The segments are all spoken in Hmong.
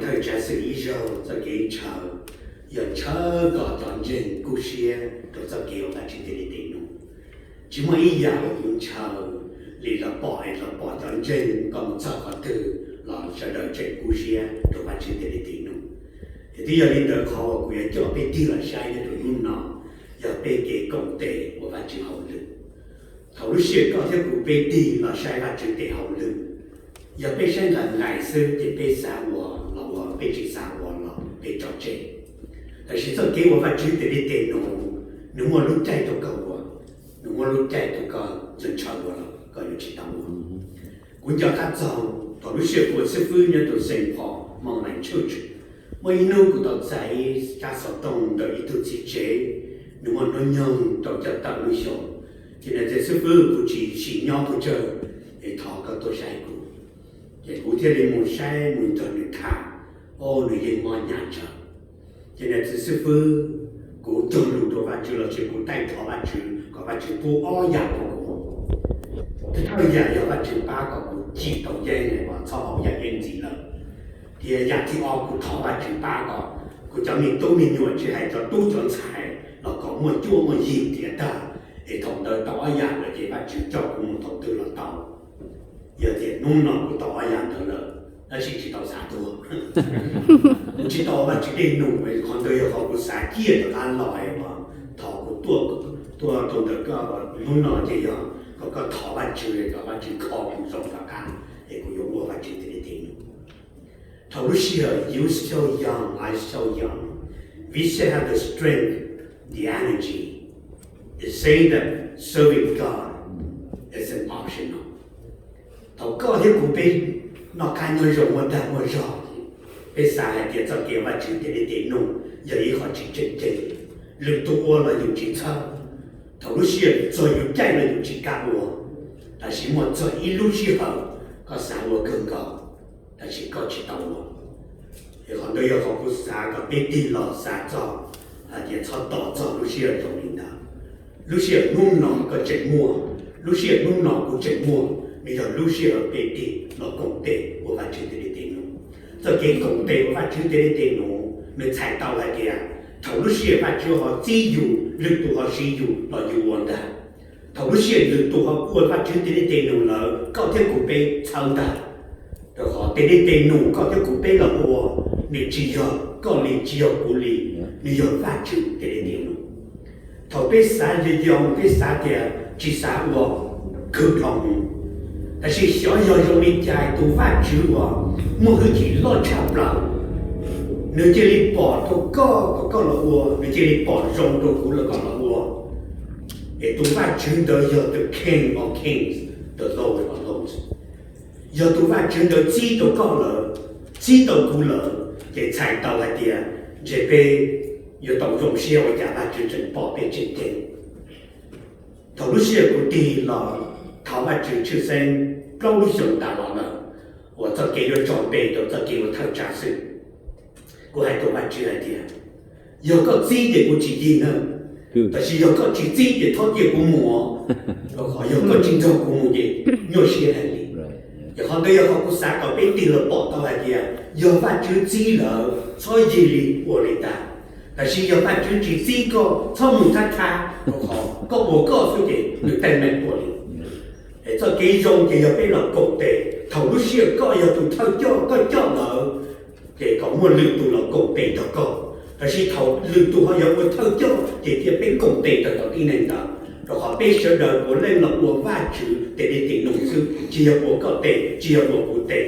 Thawj tsav xwm ib zaug txoj kev ntshaw yog ntshaw kom cov ntseeg kub siab rau txoj kev uas Vajtswv tes li tes num. Tsis muaj ib yam uas yuav ntshaw li los pom es los pom cov ntseeg kom mus txog qhov twg los sawv daws tseem kub siab rau Vajtswv tes li tes num. Ces twb yog li ntawd qhov uas kuv yuav coj peb tig los saib nyob rau hnub no yog peb kev koom tes ua Vajtswv hauj lwm. Thaum lub sij hawm koj thiab kuv peb tig los saib Vajtswv tes hauj lwm, yog peb saib nqaim nqaim xwb ces peb xav ua los ua, peb tsis xav ua los peb tso tseg. Tab sis txoj kev ua Vajtswv tes li tes num, nws muaj lub caij rau koj ua, nws muaj lub caij rau koj ntshaw ua los koj yuav tsis tau ua. Kuv nco qab txog thaum lub sij hawm kuv ua xib fwb nyob rau Saint Paul Mount Lion Church, muaj ib hnub kuv tau txais ib tsab xov tooj ntawm ib tug txiv tsev, nws muaj hnub nyoog rau caum tawm lub xyoos. Ces nws tias, Xib fwb, kuv tsis sim nyob pes tsawg, es thov koj tuaj saib kuv. Ces kuv thiaj li mus saib mus nrog nws tham, o, nws yeej mob hnyav tsawv. Ces nws tias, Xib fwb, kuv cog lus rau Vajtswv los sis kuv taij thov Vajtswv kom Vajtswv pub ob yam rau kuv. Thawj yam yog Vajtswv pab kom kuv cim tau yeeb es txhob haus yam yeeb ntxiv lawm. Thiab yam thib ob, kuv thov Vajtswv pab kom kuv cov me tub me nyuam, tsis hais cov tub cov ntxhais los kom muaj cuab muaj yig tiav tag, es thaum ntawd tau ob yam lawm ces Vajtswv coj kuv mus thaum twg los tau. Yog tias hnub no kuv tau ob yam ntawd lawm, tab sis tsis tau xav tuag, kuv tsis tau ua Vajtswv dej num, qhov ntawd yog qhov kuv xav ciaj rov qab los es thov kuv tuaj, tuaj rau ntawm koj hnub no ces yog kom koj thov Vajtswv kom Vajtswv kho kuv zoo rov qab, es kuv yuav ua Vajtswv tes li tes num. Thaum lub sij hawm you still young, I still young, we still have the strength, the energy. It's saying that serving God isn't optional. Thaum koj thiab kuv peb noj qab nyob zoo muaj dag muaj zog, peb xav hais tias txoj kev Vajtswv tes li tes num yog ib qho tsis tseem ceeb, lwm tus ua los yus tsis txhawj. Thaum lub sij hawm txog yus caij los yus tsis kam ua, tab sis muaj txog ib lub sij hawm koj xav ua kawg nkaus, tab sis koj tsis tau ua. Es qhov ntawd yog qhov kuv xav kom peb tig los xav txog hais tias txhob tos txog lub sij hawm zoo li ntawd. Lub sij hawm hnub no koj tseem muaj, lub sij hawm hnub no kuv tseem muaj, nws yog lub sij hawm peb tig los koom tes ua Vajtswv tes li tes num. Txoj kev koom tes ua Vajtswv tes li tes num nws txhais tau hais tias thaum lub sij hawm Vajtswv ho txib yus, lwm tus ho siv yus los yus ua ntag. Thaum lub sij hawm lwm tus ho ua Vajtswv tes li tes num lawm, koj thiab kuv peb txhawb ntag. Rau qhov tes li tes num koj thiab kuv peb los ua, nws tsis yog koj li tsis yog kuv li, nws yog Vajtswv tes li tes num. Thaum peb xav yog yog peb xav tias tsis xav ua, khwv dhau mus. Tab sis xyov yog zoo li cas tus Vajtswv uas muaj hwj chim loj tshaj plaws, nws cia li pom rau koj kom koj los ua, nws cia li pom zoo rau kuv los kom los ua. Es tus Vajtswv ntawd yog the King of Kings, the Lord of Lords. Yog tus Vajtswv ntawd txib tau koj lawm, txib tau kuv lawm, ces txhais tau hais tias ntshe peb yuav tau zoo siab ua cas Vajtswv tseem pom peb tseem ceeb. Thaum lub sij hawm kuv tig los thov Vajtswv tshwj xeeb plaub lub xyoos tas los lawm, uas txoj kev yuav tso pe rau txoj kev ua thawj tsav xwm, kuv hais rau Vajtswv hais tias, yog koj txib ces kuv tsis yig na, tab sis yog koj tsis txib ces txhob cia kuv mus, rau qhov yog koj tsis nrog kuv mus ces nyuaj siab heev li. Ces qhov ntawd yog qhov kuv xav kom peb tig los pom tau hais tias yog Vajtswv txib lawm txhob yig li ua li ntag, tab sis yog Vajtswv tsis txib koj txhob mus thab thab, rau qhov koj ua koj xwb ces nws teeb meem ua li. Es txoj kev zoo ces yog peb los koom tes, thaum lub sij hawm koj yog tus thawj coj koj coj lawm, ces kom muaj lwm tus los koom tes nrog koj. Tab sis thaum lwm tus ho yog ua thawj coj ces cia peb koom tes rau cov tib neeg ntawd, rau qhov peb sawv daws puav leej los ua Vajtswv tes li tes num xwb, tsis yog ua koj tes tsis yog ua kuv tes.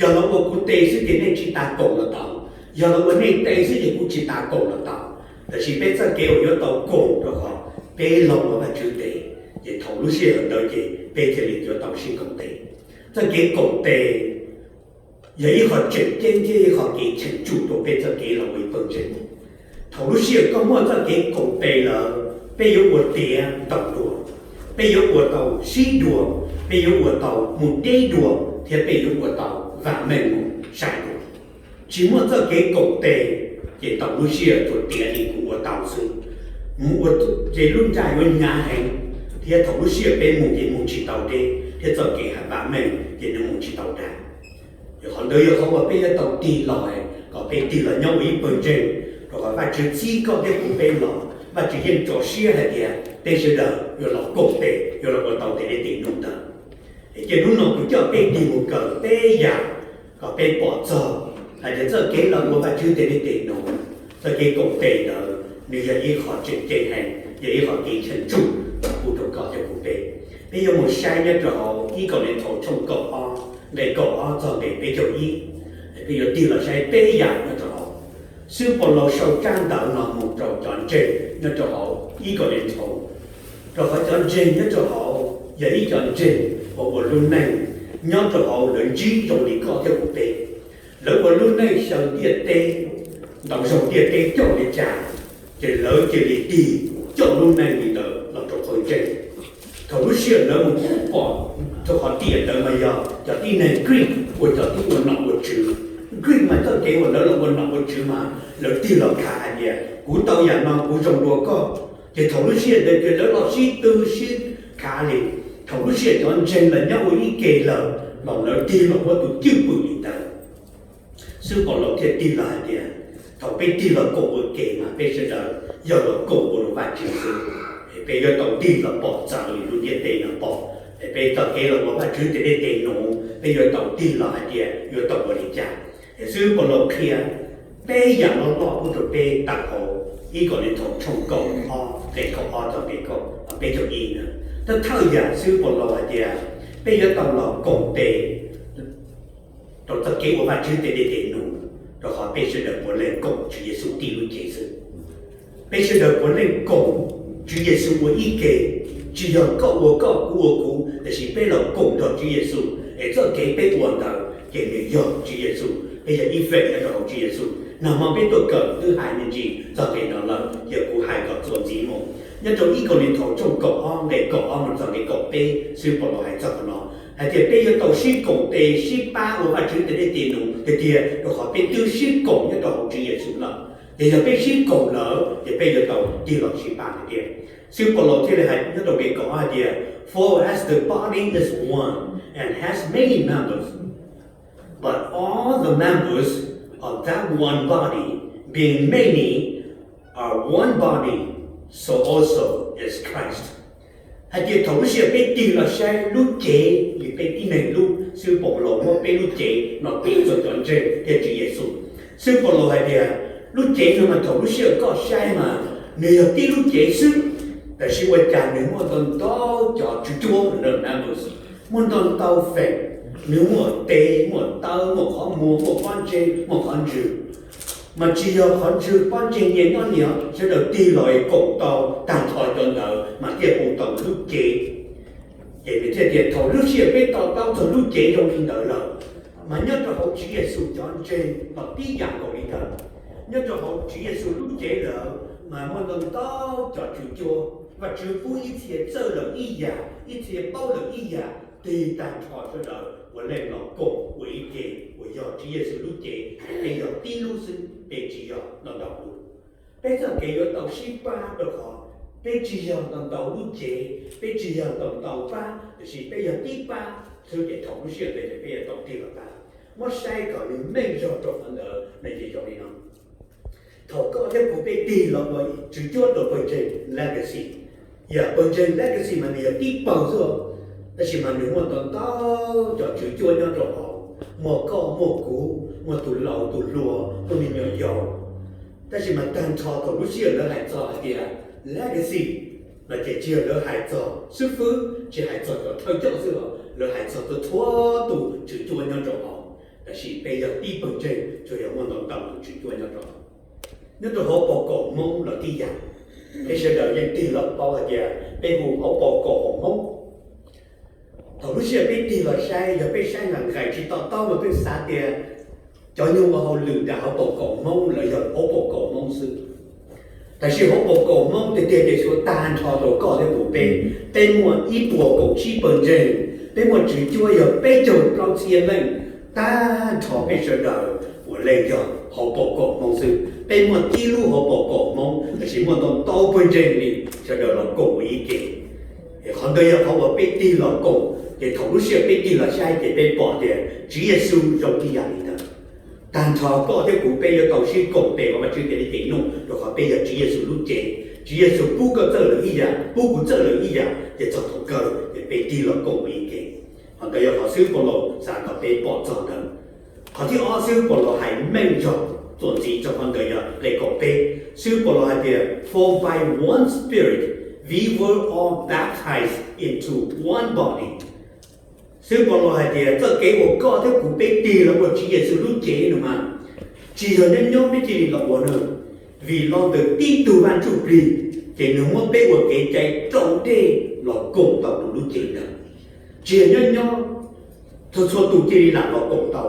Yog los ua kuv tes xwb ces nej tsis tas koom los tau, yog los ua nej tes xwb ces kuv tsis tas koom los tau. Tab sis peb txoj kev uas yuav tau koom rau qhov peb los ua Vajtswv tes, ces thaum lub sij hawm ntawd ces peb thiaj li yuav tau sib koom tes. Txoj kev koom tes yog ib qho tseem ceeb thiab ib qho kev cheem tsum rau peb txoj kev los ua ib pawg ntseeg. Thaum lub sij hawm koj muaj txoj kev koom tes lawm, peb yuav ua tiav ntau dua, peb yuav ua tau sib dua, peb yuav ua tau mus deb dua, thiab peb yuav ua tau vam meej mus sai dua. Tsis muaj txoj kev koom tes, ces tau lub sij hawm tsuas tiav li kuv ua tau xwb. Mus ua ces lub nra yuav hnyav heev, thiab thaum lub sij hawm peb mus ces mus tsis tau deb, thiab txoj kev vam meej ces nws mus tsis tau dag. Qhov ntawd yog qhov uas peb yuav tau tig los, kom peb tig los nyob ua ib pawg ntseeg, rau qhov Vajtswv txib koj thiab kuv peb los, Vajtswv yeej tso siab hais tias peb sawv daws yuav los koom tes, yuav los ua tau tes dej tes num ntawd. Ces hnub no kuv coj peb tig mus kawm peb yam kom peb pom txog hais tias txoj kev los ua Vajtswv tes dej tes num, txoj kev koom tes ntawd nws yog ib qho tseem ceeb heev, yog ib qho kev cheem tsum pub rau koj thiab kuv peb. Peb yuav mus saib nyob rau hauv ib Kauleethaus tshooj kaum ob, nqe kaum ob txog nqe peb caug ib. Peb yuav tig los saib peb yam nyob rau hauv. Xib hwb Paulus sau tsab ntawv no mus rau cov ntseeg nyob rau hauv ib Kauleethaus, rau qhov cov ntseeg nyob rau hauv yog ib cov ntseeg uas ua lub neej nyob rau hauv lawv ntsib zoo li koj thiab kuv peb. Lawv ua lub neej xyaw ntiaj teb, ntaus zaug ntiaj teb coj li cas, ces lawv cia li tig coj lub neej li ntawd los rau pawg ntseeg. Thaum lub sij hawm lawv mus pom rau qhov tiam ntawd mas yog cov tib neeg Greek ua cov tib ua nom ua tswv. Greek mas txoj kev uas lawv los ua nom ua tswv mas lawv tig los khav hais tias kuv tau yam no kuv zoo dua koj. Ces thaum lub sij hawm ntawd ces lawv los sib tw sib khav li. Thaum lub sij hawm cov ntseeg los nyob ua ib ke lawm los lawv tig los muab tus cwj pwm li ntawd. Xib hwb Paulus thiaj tig los hais tias thaum peb tig los koom ua ke mas peb sawv daws yog los koom ua rau Vajtswv xwb. Peb yuav tau tig los pom txawv li lub ntiaj teb no pom. Peb txoj kev los ua Vajtswv tes dej tes num peb yuav tau tig los hais tias yuav tau ua li cas. Xib hwb Paulus qhia peb yam loj loj pub rau peb tawm hauv ib Kauleethaus tshooj kaum ob nqe kaum ob txog nqe peb caug ib na. Thawj thawj yam xib hwb Paulus hais tias peb yuav tau los koom tes rau txoj kev ua Vajtswv tes dej tes num, rau qhov peb sawv daws puav leej koom Tswv Yexus tib lub cev xwb. Peb sawv daws puav leej koom Tswv Yexus ua ib ke, tsis yog koj ua koj kuv ua kuv, tiam sis peb los koom nrog Tswv Yexus es txoj kev peb ua ntawd ces nws yog Tswv Yexus, peb yog ib feem nyob rau hauv Tswv Yexus. Nag hmo peb tuaj kawm twb hais me ntsis txog nqe no lawm, yog kuv hais kom txuas ntxiv mus. Nyob rau ib Kauleethaus tshooj kaum ob nqe kaum ob mus txog nqe kaum peb xwb Paulus hais txog qhov no, hais tias peb yuav tau sib koom tes sib pab ua Vajtswv tes dej tes num tiag tiag, rau qhov peb twb sib koom nyob rau hauv Tswv Yexus lawm. Ces yog peb sib koom lawm ces peb yuav tau tig los sib pab tiag tiag. Xib hwb Paulus thiaj li hais nyob rau nqe kaum ob hais tias, For as the body is one and has many members, but all the members of that one body, being many, are one body, so also is Christ. Hais tias thaum lub sij hawm peb tig los saib lub cev li peb tib neeg lub, xib hwb Paulus muab peb lub cev no piv txog cov ntseeg thiab Tswv Yexus. Xib hwb Paulus hais tias lub cev no mas thaum lub sij hawm koj saib mas nws yog tib lub cev xwb, tab sis ua cas nws muaj ntau ntau cov tswv cuab, muaj ntau ntau feem, nws muaj tes, muaj taw, muaj qhov muag, muaj pob ntseg, muaj qhov ntswg. Mas tsis yog qhov ntswg pob ntseg nyias nyob nyias, sawv daws tig los koom tau tag nrho cov ntawd mas thiaj hu tau lub cev. Ces nws thiaj tias thaum lub sij hawm peb to taub txog lub cev zoo li ntawd lawm, mas nyob rau hauv Tswv Yexus cov ntseeg los tib yam nkaus li ntawd. Nyob rau hauv Tswv Yexus lub cev lawm mas muaj ntau ntau cov tswv cuab, Vajtswv pub ib txhia txawj lawm ib yam, ib txhia paub lawm ib yam, tig tag nrho sawv daws puav leej los koom ua ib ke uas yog Tswv Yexus lub cev, peb yog tib lub xwb, peb tsis yog ntau ntau lub. Peb txoj kev yuav tau sib pab rau qhov peb tsis yog ntau ntau lub cev, peb tsis yog ntau ntau pab, tiam sis peb yog tib pab xwb, ces thaum lub sij hawm ntawd ces peb yuav tau tig los pab. Muab saib kom nws meej zog rau qhov ntawd no ces zoo li no. Thaum koj thiab kuv peb tig los ua tswv cuab rau pawg ntseeg Legacy, yog pawg ntseeg Legacy mas nws yog tib pawg xwb, tab sis mas nws muaj ntau ntau cov tswv cuab nyob rau hauv, muaj koj muaj kuv, muaj tus laus tus hluas, muaj me nyuam yaus. Tab sis mas tag nrho thaum lub sij hawm lawv hais txog hais tias Legacy no ces tsis yog lawv hais txog xib fwb, tsis hais txog cov thawj coj xwb os, lawv hais txog txhua tus tswv cuab nyob rau hauv. Tab sis peb yog tib pawg ntseeg tsuas yog muaj ntau ntau tus tswv cuab nyob rau hauv. Nyob rau hauv paus kaum Hmoob los tib yam, peb sawv daws yeej tig los paub hais tias peb hu hauv paus kaum hauv Hmoob. Thaum lub sij hawm peb tig los saib, yog peb saib nqaim nqaim tsis to taub mas peb xav tias cov nyuag ua hauj lwm nram hauv paus kaum Hmoob lawv yog hauv paus kaum Hmoob xwb. Tab sis hauv paus kaum Hmoob tiag tiag ces suav tag nrho rau koj thiab kuv peb, peb muaj ib puas kaum tsib pawg ntseeg, peb muaj tswv cuab yog peb caug plaub txhiab leej, tag nrho peb sawv daws puav leej yog hauv paus kaum Hmoob xwb. Peb muaj tib lub hauv paus kaum Hmoob, tab sis muaj ntau ntau pawg ntseeg li sawv daws los koom ua ib ke. Qhov ntawd yog qhov uas peb tig los koom Ces thaum lub sij hawm peb tig los saib ces peb pom tias Tswv Yexus zoo ib yam li ntawd. Tag nrho koj thiab kuv peb yuav tau sib koom tes ua Vajtswv tej lij tej num, rau qhov peb yog Tswv Yexus lub cev. Tswv Yexus pub koj txawj lawm ib yam, pub kuv txawj lawm ib yam, ces txog thaum kawg ces peb tig los koom ua ib ke. Qhov ntawd yog qhov xib hwb Paulus xav kom peb pom txog ntawd. Qhov thib ob, xib hwb Paulus hais meej zog txuas ntxiv rau qhov ntawd yog nqe kaum peb. Xib hwb Paulus hais tias, For by one Spirit we were all baptized into one body. Xib hwb Paulus hais tias txoj kev uas koj thiab kuv peb tig los ua Tswv Yexus lub cev no mas tsis yog nyob nyob peb cia li los ua na, vim los ntawm tib tug Vaj Ntsujplig, ces nws muab peb ua kev cai raus dej los koom tau tus lub cev ntawd. Tsis yog nyob nyob txhua txhua tus cia li lam los koom tau.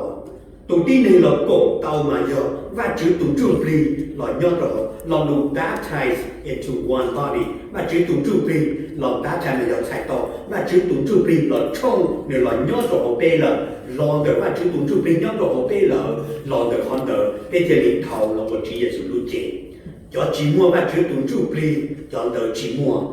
Tus tib neeg los koom tau mas yog Vajtswv tus Ntsujplig los nyob rau, los mus baptize into one body. Vajtswv tus Ntsujplig los baptize mas yog txhais tau Vajtswv tus Ntsujplig los tshooj nws los nyob rau hauv peb lawm. Los ntawm Vajtswv tus Ntsujplig nyob rau hauv peb lawm, los ntawm qhov ntawd peb thiaj li dhau los ua Tswv Yexus lub cev. Cov tsis muaj Vajtswv tus Ntsujplig, cov ntawd tsis muaj,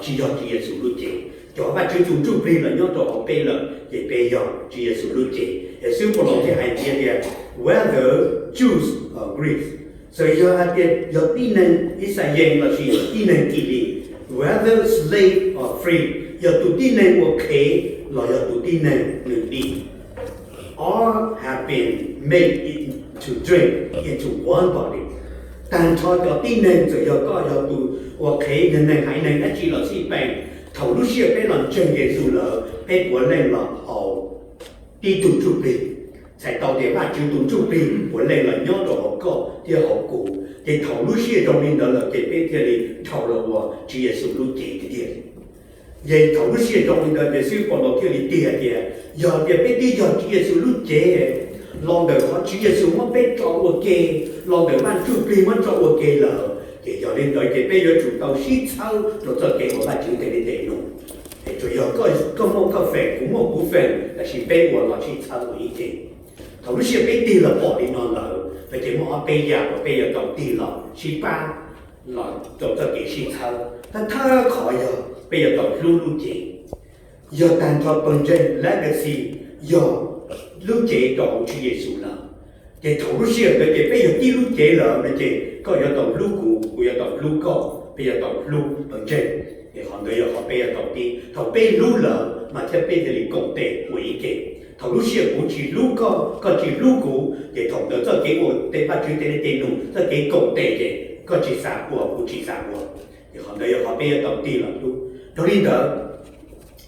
tsis yog Tswv Yexus lub cev. Cov Vajtswv tus Ntsujplig los nyob rau hauv peb lawm ces peb yog Tswv Yexus lub cev. Es xib hwb Paulus thiaj hais tias, whether Jews or Greeks, txawm yog hais tias yog tib neeg Yixalayees lossis tib neeg Kilis, whether slave or free, yog tus tib neeg ua qhev los yog tus tib neeg nws dim, all have been made in, to drink into one body. Tag nrho cov tib neeg, txawm yog koj yog tus ua qhev, yog neeg haiv neeg dab tsi los xij peem, thaum lub sij hawm peb los ntseeg Yexus lawm peb puav leej los haus tib tug ntsuj plig. Txhais tau tias Vajtswv tus ntsuj plig puav leej los nyob rau hauv koj thiab hauv kuv, ces thaum lub sij hawm zoo li ntawd lawm ces peb thiaj li dhau los ua Tswv Yexus lub cev tiag tiag. Ces thaum lub sij hawm zoo li ntawd ces xib hwb Paulus thiaj li tiag tias, yog tias peb twb yog Tswv Yexus lub cev, los ntawm qhov Tswv Yexus muab peb tso ua ke, los ntawm Vaj Ntsujplig muab tso ua ke lawm, ces yog li ntawd ces peb yuav tsum tau sib txhawb rau txoj kev uas Vajtswv tej li tej num. Es tsuas yog koj muaj koj feem, kuv muaj kuv feem, tab sis peb ua los sib txhawb ua ib ke. Thaum lub sij hawm peb tig los pom li no lawm no ces muaj ob peb yam uas peb yuav tau tig los sib pab los rau txoj kev sib txhawb. Thawj thawj qhov yog peb yuav tau hlub lub cev. Yog tag nrho pawg ntseeg legacy yog lub cev rau hauv Tswv Yexus lawm, ces thaum lub sij hawm ntawd ces peb yog tib lub cev lawm no ces koj yuav tau hlub kuv, kuv yuav tau hlub koj, peb yuav tau hlub pawg ntseeg. Ces qhov ntawd yog qhov peb yuav tau tig. Thaum peb hlub lawm mas thiaj peb thiaj li koom tes ua ib ke. Thaum lub sij hawm kuv tsis hlub koj, koj tsis hlub kuv, ces thaum ntawd txoj kev ua tej Vajtswv tej li tej num, txoj kev koom tes ces koj tsis xav ua, kuv tsis xav ua. Ces qhov ntawd yog qhov peb yuav tau tig los hlub. Dhau li ntawd,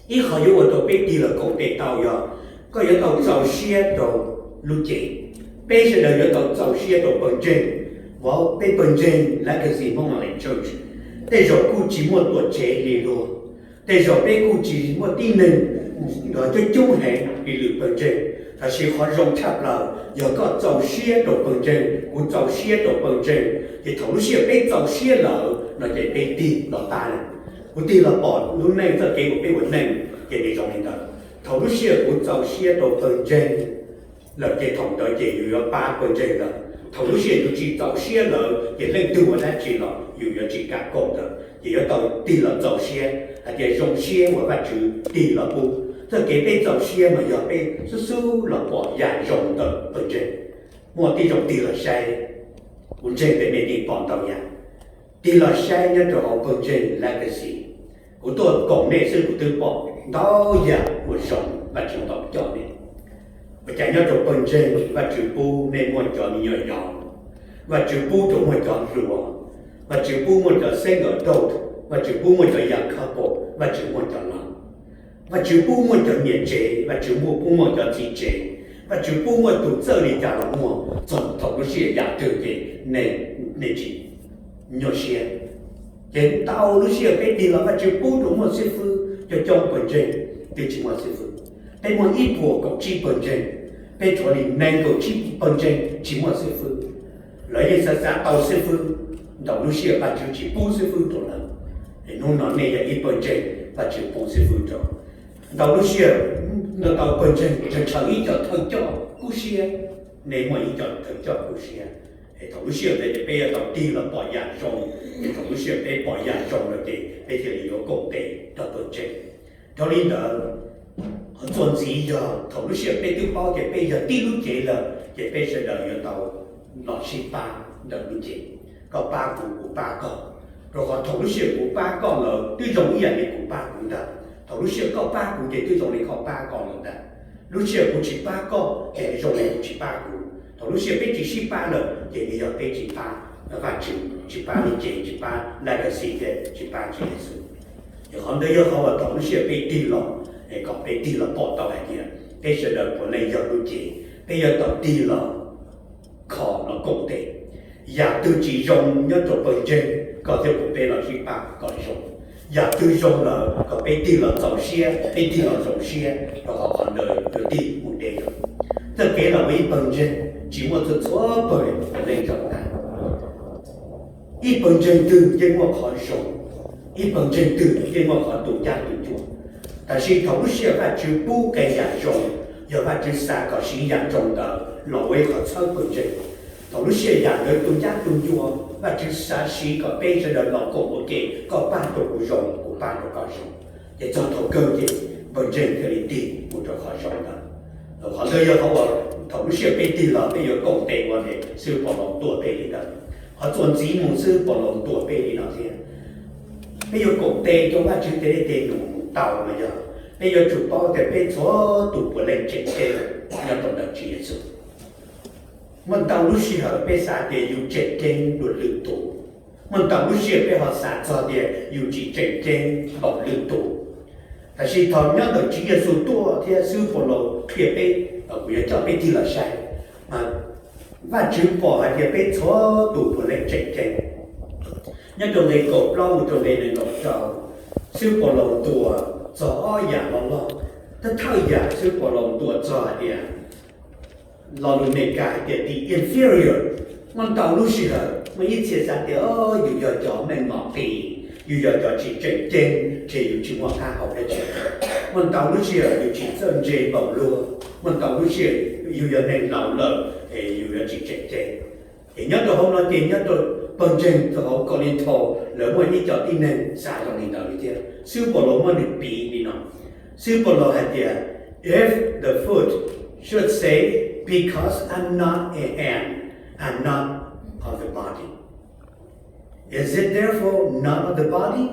ib qhov yuav ua rau peb tig los koom tes tau yog koj yuav tau txaus siab rau lub cev. Peb sawv daws yuav tau txaus siab rau pawg ntseeg. Vauv, peb pawg ntseeg legacy Hmoob Moslem Church, tej zaum kuj tsis muaj tuam tsev li luag, tej zaum peb kuj tsis muaj tib neeg coob coob heev li lwm pawg ntseeg. Tab sis qhov zoo tshaj plaws yog koj txaus siab rau pawg ntseeg, kuv txaus siab rau pawg ntseeg, ces thaum lub sij hawm peb txaus siab lawm no ces peb tig los pab lawm. Kuv tig los pom lub neej txoj kev uas peb ua neej ces nws zoo li ntawd. Thaum lub sij hawm kuv txaus siab rau pawg ntseeg lawm ces thaum ntawd ces yus yuav pab pawg ntseeg lawm. Thaum lub sij hawm yus tsis txaus siab lawm ces leej twg ua dab tsi los yus yuav tsis kam koom lawm. Ces yuav tau tig los txaus siab hais tias zoo siab uas Vajtswv tig los pub. Txoj kev peb txaus siab mas yog peb xub xub los pom yam zoo ntawm pawg ntseeg. Muaj tib zoo tig los saib, kuv ntseeg tias nej yeej pom ntau yam. Tig los saib nyob rau hauv pawg ntseeg legacy, kuv tuaj koom nej xwb kuv twb pom ntau yam uas zoo Vajtswv tau coj nej. Ua cas nyob rau pawg ntseeg Vajtswv pub nej muaj cov me nyuam yaus, Vajtswv pub rau muaj cov hluas, Vajtswv pub muaj cov single adult, Vajtswv pub muaj cov young couple, Vajtswv muaj cov laus, Vajtswv pub muaj cov niam tsev, Vajtswv muaj pub muaj cov txiv tsev, Vajtswv pub muaj tus txawj li cas los muaj. Txog thaum lub sij hawm yam twg ces nej, nej tsis nyuaj siab. Ces ntau lub sij hawm peb tig los Vajtswv pub rau muaj xib fwb coob coob, pawg ntseeg twb tsis muaj xib fwb. Peb muaj ib puas kaum tsib pawg ntseeg, peb tshuav li nees nkaum tsib pawg ntseeg tsis muaj xib fwb. Lawv yeej xav xav tau xib fwb, ntau lub sij hawm Vajtswv tsis pub xib fwb rau lawv. Es hnub no nej yog ib pawg ntseeg Vajtswv pub xib fwb rau. Ntau lub sij hawm no tau pawg ntseeg tseem tshuav ib co thawj coj kub siab, nej muaj ib co thawj coj kub siab. Es thaum lub sij hawm ntawd ces peb yuav tau tig los pom yam zoo, es thaum lub sij hawm peb pom yam zoo lawm ces peb thiaj li yuav koom tes rau pawg ntseeg. Dhau li ntawd, Qhov txuas ntxiv yog thaum lub sij hawm peb twb paub tias peb yog tib lub cev lawm ces peb sawv daws yuav tau los sib pab ntawm lub cev. Koj pab kuv, kuv pab koj, rau qhov thaum lub sij hawm kuv pab koj lawm twb zoo ib yam li kuv pab kuv ntag. Thaum lub sij hawm koj pab kuv ces twb zoo li koj pab koj lawm ntag. Lub sij hawm kuv tsis pab koj ces zoo li kuv tsis pab kuv. Thaum lub sij hawm peb tsis sib pab lawm ces yog peb tsis pab Vajtswv, tsis pab lub cev, tsis pab legacy thiab tsis pab Tswv Yexus. Ces qhov ntawd yog qhov uas thaum lub sij hawm peb tig los, kom peb tig los pom tau hais tias peb sawv daws puav leej yog lub cev, peb yuav tau tig los kho los koom tes. Yam twg tsis zoo nyob rau pawg ntseeg, koj thiab kuv peb los sib pab kom zoo. Yam twg zoo lawm kom peb tig los txaus siab, peb tig los zoo siab, rau qhov qhov ntawd yuav tig mus deb. Txoj kev los ua ib pawg ntseeg tsis muaj txhua txhua pawg puav leej zoo tag. Ib pawg ntseeg twg yeej muaj qhov zoo, ib pawg ntseeg twg yeej muaj qhov tu ncaj tu ncua. Tab sis thaum lub sij hawm Vajtswv pub qee yam zoo, yog Vajtswv xav kom siv yam zoo ntawd los ua ib qhov txhawb pawg ntseeg. Thaum lub sij hawm yam ntawd tu ncaj tu ncua, Vajtswv xav siv kom peb sawv daws los koom ua ke, koj pab rau kuv zoo, kuv pab rau koj zoo. Ces txog thaum kawg ces pawg ntseeg thiaj li tig mus rau qhov zoo ntawd. Qhov ntawd yog qhov uas thaum lub sij hawm peb tig los peb yuav koom tes ua ke, xib hwb Paulus tuaj peb li ntawd. Qhov txuas ntxiv mus xib hwb Paulus tuaj peb li no thiab. Peb yuav koom tes rau Vajtswv tej dej tej num mus tau los yog peb yuav tsum paub tias peb txhua tus puav leej tseem ceeb nyob rau ntawm Tswv Yexus. Muaj ntau lub sij hawm peb xav tias yus tseem ceeb dua lwm tus. Muaj ntau lub sij hawm peb ho xav txog tias yus tsis tseem ceeb npaum lwm tus. Tab sis thaum nyob ntawm Tswv Yexus tuaj thiab xib hwb Paulus qhia peb, kuv yuav coj peb tig los saib, Vajtswv pom hais tias peb txhua tus puav leej tseem ceeb. Nyob rau nqe kaum plaub mus rau nqe nees nkaum rau, xib hwb Paulus ntuas txog ob yam loj loj. Thawj thawj yam xib hwb Paulus ntuas txog hais tias, lo lus Meskas hais tias the inferior. Muaj ntau lub sij hawm muaj ib txhia xav tias yus yog cov meej mom qis, yus yog cov tsis tseem ceeb ces yus tsis muaj qab hau dab tsi. Muaj ntau lub sij hawm yus tsis txawj ntse npaum luag, muaj ntau lub sij hawm yus yog neeg laus lawm es yus yuav tsis tseem ceeb. Ces nyob rau hauv no ces nyob rau pawg ntseeg rau hauv Kaus Lis Nthos lawv muaj ib co tib neeg xav zoo li ntawd li thiab. Xib hwb Paulus muab nws piv li no. Xib hwb Paulus hais tias, if the foot should say, because I'm not a hand, I'm not of the body, is it therefore not of the body?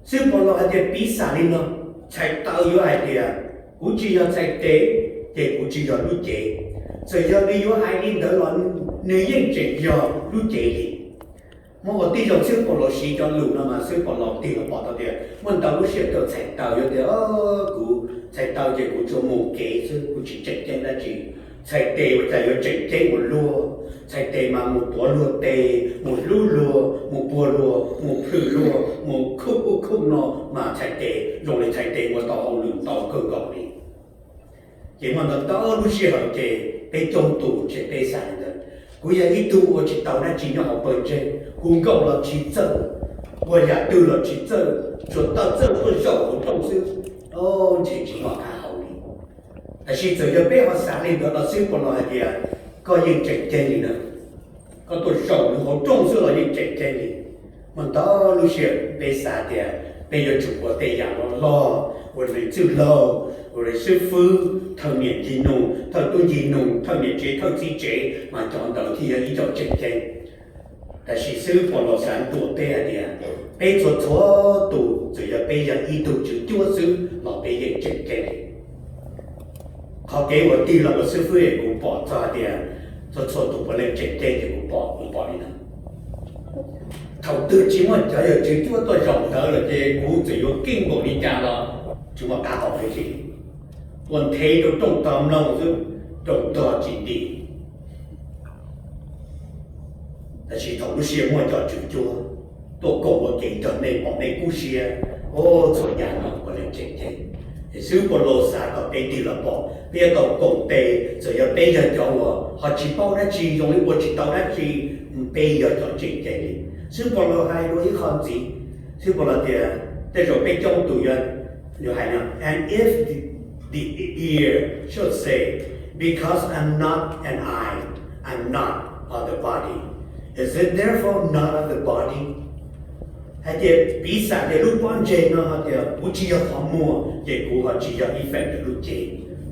Xib hwb Paulus hais tias piv xam li no, txhais taw yuav hais tias kuv tsis yog txhais tes, ces kuv tsis yog lub cev. Txawm yog nws yuav hais li ntawd los nws yeej tseem yog lub cev li. Muaj ua tib zoo xib hwb Paulus siv cov lus no mas xib hwb Paulus tig los pom tau tias muaj ntau lub sij hawm txhais taw yuav tias, kuv txhais taw ces kuv tsuas mus kev xwb, kuv tsis tseem ceeb dab tsi. Txhais tes ua cas yuav tseem ceeb ua luaj? Txhais tes mas mus tuav luag tes, mus hlub luag, mus puag luag, mus plhws luag, mus khub ub khub no, mas txhais tes zoo li txhais tes ua tau hauj lwm ntau kawg nkaus li. Ces muaj ntau ntau lub sij hawm ces peb coob tus ces peb xav li ntawd, kuv yog ib tug ua tsis tau dab tsi nyob hauv pawg ntseeg, kuv nkaum los tsis txawj, ua yam twg los tsis txawj, tsuas tau txawj tuaj zaum hauv rooj xwb, ntshe tsis muaj qab hau li. Tab sis txawm yog peb ho xav li ntawd los xib hwb Paulus hais tias koj yeej tseem ceeb li na, koj tuaj zaum hauv rooj xwb los yeej tseem ceeb li. Muaj ntau lub sij hawm peb xav tias peb yuav tsum ua tej yam loj loj, ua neeg txwj laug, ua neeg xib fwb, thawj niam ncig nus, thawj tub ncig nus, thawj niam tsev, thawj txiv tsev, mas cov ntawd thiaj yog ib co tseem ceeb. Tab sis xib hwb Paulus xav ntuas peb hais tias peb txhua txhua tus txawm yog peb yog ib tug tswv cuab xwb los peb yeej tseem ceeb li. Qhov kev uas tig los ua xib fwb es kuv pom txog hais tias txhua txhua tus puav leej tseem ceeb ces kuv pom, kuv pom li no. Thaum twg tsis muaj cov yawg tswv cuab tuaj zaum ntawd lawm ces kuv txawm yuav keej npaum li cas los tsis muaj qab hau dab tsi. Ua nthe rau rooj tog mloog xwb, rooj tog tsis nti. Tab sis thaum lub sij hawm muaj cov tswv cuab tuaj koom ua ke nrog nej pom nej kub siab, o, txhua yam no puav leej tseem ceeb. Ces xib hwb Paulus xav kom peb tig los pom, peb yuav tau koom tes, txawm yog peb yog cov uas ho tsis paub dab tsi, zoo li ua tsis tau dab tsi, peb yog cov tseem ceeb li. Xib hwb Paulus hais dua ib qho ntxiv, xib hwb Paulus tias tej zaum peb coob tus yuav, yuav hais no, and if the, the ear should say, because I'm not an eye, I'm not of the body, is it therefore not of the body? Hais tias piv xam tias lub pob ntseg no hais tias kuv tsis yog qhov muag ces kuv ho tsis yog ib feem ntawm lub cev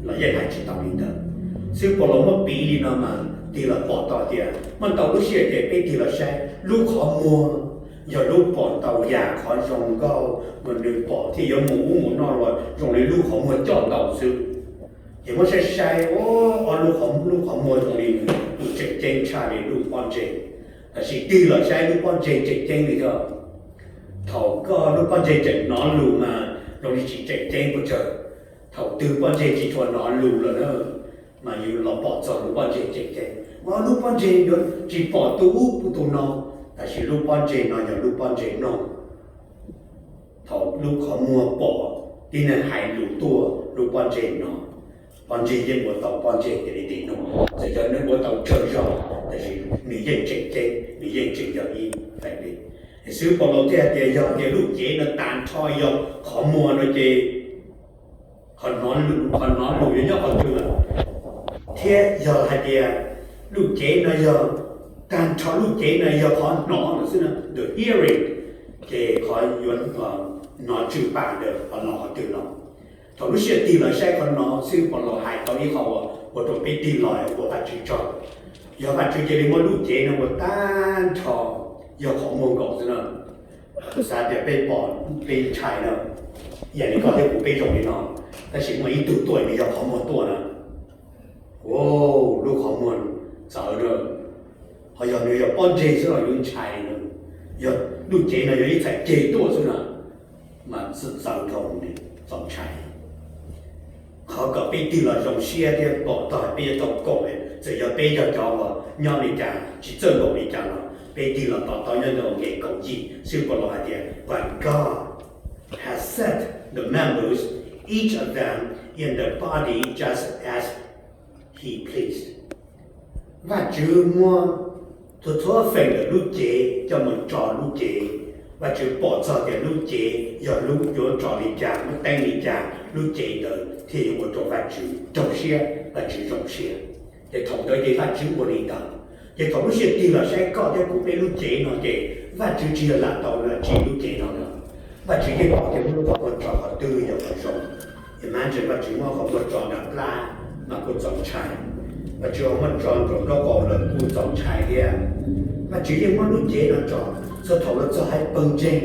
los yeej hais tsis tau li ntawd. Xib hwb Paulus muab piv li no mas tig los pom tau tias muaj ntau lub sij hawm ces peb tig los saib lub qhov muag yog lub pom ntau yam qhov zoo nkauj uas nws pom thiaj yuav mus ub mus no los zoo li lub qhov muag coj ntau xwb. Ces muab saib saib, o, lub qhov, lub qhov muag zoo li nws tseem ceeb tshaj li lub pob ntseg. Tab sis tig los saib lub pob ntseg tseem ceeb li yog thaum koj lub pob ntseg tseem hnov lus mas zoo li tsis tseem ceeb pes tsawg. Thaum twg pob ntseg tsis tshua hnov lus lawm na, mas yus los pom txog lub pob ntseg tseem ceeb. Mas lub pob ntseg yuav tsis pom tus ub tus no, tab sis lub pob ntseg no yog lub pob ntseg no. Thaum lub qhov muag pom tib neeg hais lus tuaj lub pob ntseg no, pob ntseg yeej ua tau pob ntseg tiag li tiag no. Txawm yog nws ua tau tsawg zog, tab sis nws yeej tseem ceeb, nws yeej tseem yog ib feem li. Xib hwb Paulus thiaj hais tias yog tias lub cev no tag nrho yog qhov muag no ces qhov hnov lus, qhov hnov lus yuav nyob qhov twg lawm? Thiab yog hais tias lub cev no yog, tag nrho lub cev no yog qhov hnov lawm xwb na, the hearing, ces qhov yuav hnov tsw pam ntawd qhov los qhov twg los? Thaum lub sij hawm tig los saib qhov no xwb, Paulus hais tau ib qho uas ua rau peb tig los ua Vajtswv tsaug. Yog Vajtswv cia li muab lub cev no ua tag nrho yog qhov muag nkaus xwb na, xav tias peb pom peb ntshai na, yam li koj thiab kuv peb zoo li no, tab sis muaj ib tug tuaj nws yog qhov muag tuaj na, lub qhov muag txawv na, ho yog nws yog pob ntseg xwb los yuav ntshai na, yog lub cev no yog ib txhais ceg tuaj xwb na, mas txawv dhau, txaus ntshai. Qhov kom peb tig los zoo siab thiab pom tau peb yuav tau koom, txawm yog peb yog cov uas nyob li cas tsis txawj npaum li cas los peb tig los to taub nyob rau nqe kaum yim xwb, Paulus hais tias, But God has set the members, each of them, in the body just as he pleased. Vajtswv muab txhua txhua feem ntawm lub cev coj mus tso lub cev. Vajtswv pom txog tias lub cev yog lub yuav tso li cas, muab teeb li cas, lub cev ntawd thiaj yuav ua rau Vajtswv raug siab, Vajtswv zoo siab. Ces thaum ntawd ces Vajtswv ua li ntawd. Ces thaum lub sij hawm tig los saib koj thiab kuv peb lub cev no ces Vajtswv tsis yog lam tau lam tsim lub cev no lawm. Vajtswv yeej pom tias muab lub qhov muag tso qhov twg yog qhov zoo. Imagine Vajtswv muab qhov muag tso nram plab mas kuj txaus ntshai. Vajtswv ho muab tso nraum nraub qaum lawm kuj txaus ntshai thiab. Vajtswv yeej muab lub cev no tso txog thaum los txog haiv pawg ntseeg.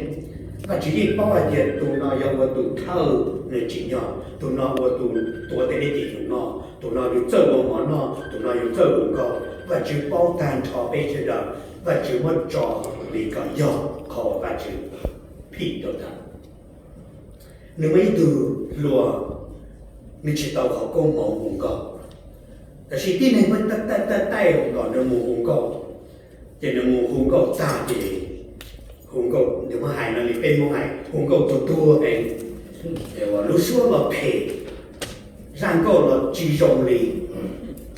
Vajtswv yeej paub hais tias tus no yog ua tus thawj nws tsim nyog, tus no ua tus tuav tej dej tim tus no, tus no yus txawj ua mov noj, tus no yus txawj ua nkauj. Vajtswv paub tag nrho peb sawv daws, Vajtswv muab tso li kom yog qhov uas Vajtswv phim rau ntawd. Nws muaj ib tug hluas, nws tsis tau qhov koob hmoov hu nkauj, tab sis tib neeg muab taij taij kom nws mus hu nkauj. Ces nws mus hu nkauj tag ces hu nkauj, nws muab hais no li peb Hmoob hais hu nkauj tuag tuag heev, lub suab los phem, zaj nkauj los tsis zoo li,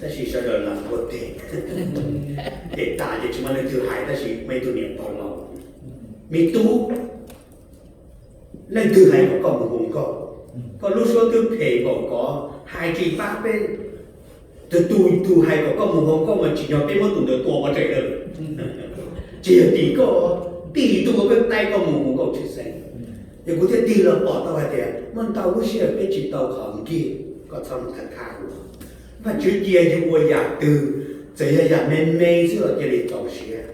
tab sis sawv daws lam ua teg. Ces tas ces tsis muaj leej twg hais, tab sis muaj ib tug niam pog laus, me tub, leej twg hais kom koj mus hu nkauj? Koj lub suab twb phem npaum ko, hais tsis pab peb. Tus tus tus hais kom koj mus hu nkauj mas tsim nyog peb muab tus ntawd tua pov tseg lawm. Tsis yog tim koj, tim tus uas peb taij koj mus hu nkauj tshwj xeeb. Ces kuv thiaj tig los pom tau hais tias muaj ntau lub sij hawm peb tsis tau qhov nkig, koj txhob mus thab thab. Vajtswv cia yus ua yam twg, txawm yog yam me me xwb los cia li txaus siab.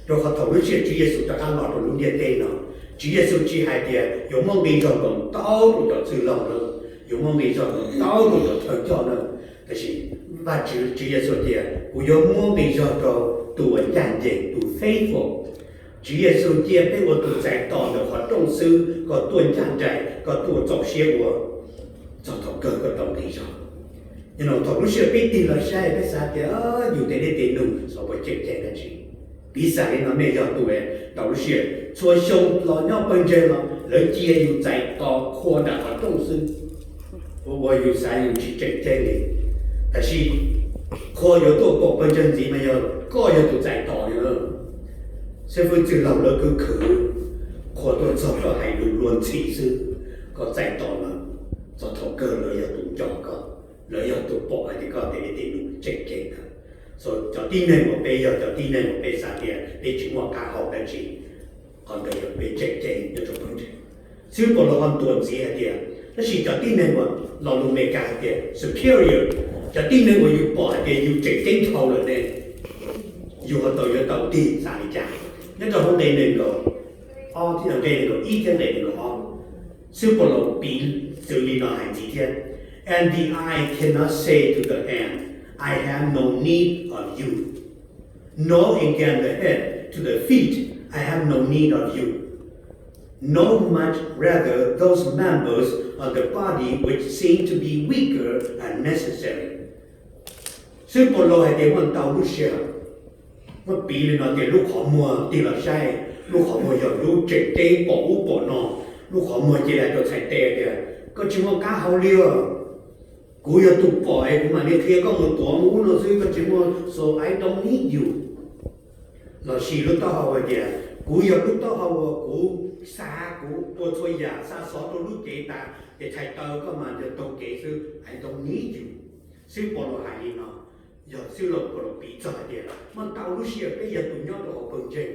Rau qhov thaum lub sij hawm Tswv Yexus rov qab los rau lub ntiaj teb no, Tswv Yexus tsis hais tias yuav muab nqi zog nkaus ntau rau cov txwj laug na, yuav muab nqi zog nkaus ntau rau cov thawj coj na. Tab sis Vajtswv, Tswv Yexus tias kuv yuav muab nqi zog rau tus uas ncaj ncees, tus faithful. Tswv Yexus cia peb ua tus txais tos ntawm qhov rooj xwb, koj tuaj ncaj nraim, koj tuaj txaus siab ua, txog thaum kawg koj tau nqi zog. Yog no thaum lub sij hawm peb tig los saib peb xav tias yus tej dej tej num xyov puas cem cem dab tsi. Piv xam li no, nej yog tus ntau lub sij hawm txhua xyoo los nyob pawg ntseeg los lawv cia yus txais tos qhua nram qhov rooj xwb, ua ua yus xav yus tsis tseem ceeb li. Tab sis qhua yuav tuaj pom pawg ntseeg ntxiv mas yog koj yog tus txais tos li na. Xib fwb txwj laug lawv khwv khwv, qhua tuaj txog koj hais lus luag ntxhi xwb, koj txais tos lawm, txog thaum kawg lawv yog tus nco koj, lawv yog tus pom hais tias koj tej dej tej num tseem ceeb ntawd. Cov tib neeg uas peb yog cov tib neeg uas peb xav tias peb tsis muaj qab hau dab tsi, Qhov ntawd yog peb tseem ceeb nyob rau pawg ntseeg. Xib hwb Paulus ho ntuas ntxiv hais tias, tab sis cov tib neeg uas lo lus Meskas hais tias superior, cov tib neeg uas yus pom hais tias yus tseem ceeb dhau lawm ne, yus ho tau yuav tau tig xav li cas? Nyob rau hauv nqe nees nkaum ob thiab nqe nees nkaum ib thiab nqe nees nkaum ob, xib hwb Paulus piv txwv li no hais ntxiv thiab, And the eye cannot say to the hand, I have no need of you. Nor again the head to the feet, I have no need of you. No, much rather those members of the body which seem to be weaker are necessary. Xib hwb Paulus hais tias muaj ntau lub sij hawm, muab piv li no tias lub qhov muag tig los saib, lub qhov muag yog lub tseem ceeb pom ub pom no, lub qhov muag cia li hais rau txhais tes tias, koj tsis muaj qab hau li os, kuv yog tus pom es kuv mam li qhia koj mus tuav mus ub no xwb, koj tsis muaj, so I don't need you. Los sis lub taub hau hais tias, kuv yog lub taub hau uas kuv xav, kuv ua txhua yam, xa xov rau lub cev tas ces txhais taw koj mas yog taug kev xwb, I don't need you. Xib hwb Paulus hais li no, yog xib hwb Paulus piv txog hais tias muaj ntau lub sij hawm peb yog tus nyob rau hauv pawg ntseeg,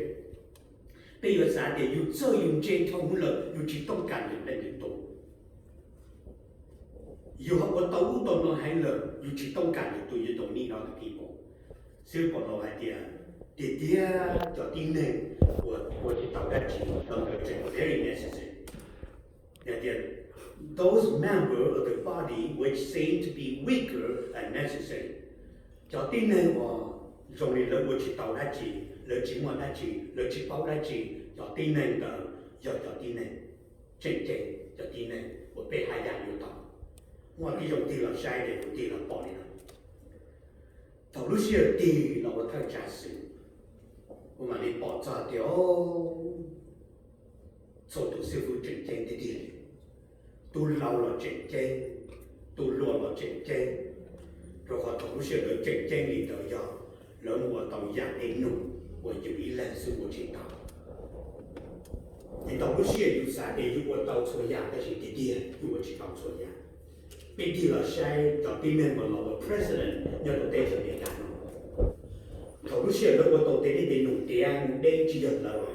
peb yuav xav tias yus txawj yus ntse dhau hwv lawm, yus tsis tooj kas lwm leej lwm tus. Yus ho ua tau ub tau no heev lawm, yus tsis tooj kas lwm tus, you don't need other people. Xib hwb Paulus hais tias, tiag tiag cov tib neeg uas ua tsis tau dab tsi, tau ntawd tseem very necessary. Yog tias, those members of the body which seem to be weaker are necessary. Cov tib neeg uas zoo li lawv ua tsis tau dab tsi, lawv tsis muaj dab tsi, lawv tsis paub dab tsi, cov tib neeg ntawd yog cov tib neeg tseem ceeb, cov tib neeg uas peb haj yam yuav tau. Muaj tib zoo tig los saib ces kuv tig los pom li no. Thaum lub sij hawm tig los ua thawj tsav xwm, kuv mam li pom txog tias, o, txhua tus xib fwb tseem ceeb tiag tiag li. Tus laus los tseem ceeb, tus hluas los tseem ceeb, rau qhov thaum lub sij hawm lawv tseem ceeb li ntawd yog lawv mus ua tau yam dej num uas yus ib leeg xwb ua tsis tau. Ces thaum lub sij hawm yus xav tias yus ua tau txhua yam tab sis tiag tiag yus ua tsis tau txhua yam. Peb tig los saib cov tib neeg uas los ua president nyob rau teb chaws Amelikas no, thaum lub sij hawm lawv ua tau tej dej num tiav num deb tsis yog lawv,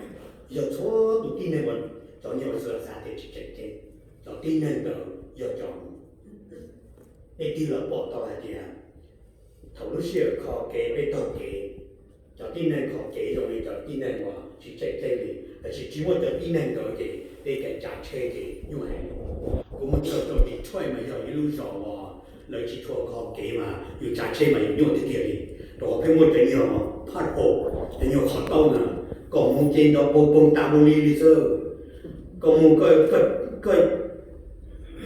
yog txhua tus tib neeg uas cov nyuag xav tias tsis tseem ceeb, cov tib neeg ntawd yog cov, peb tig los pom tau hais tias thaum lub sij hawm kho kev peb taug kev, cov tib neeg kho kev zoo li cov tib neeg uas tsis tseem ceeb li, tab sis tsis muaj cov tib neeg ntawd ces peb kev tsav tsheb ces nyuaj heev. Kuv mus txog rau Detroit mas yog ib lub zos uas lawv tsis tshua kho kev mas yus tsav tsheb mas yus nyuaj tiag tiag li, rau qhov pheej muaj cov nyuag pothole, cov nyuag qhov taub na, koj mus ces nrov poo poo tas mus li li xwb. Koj mus,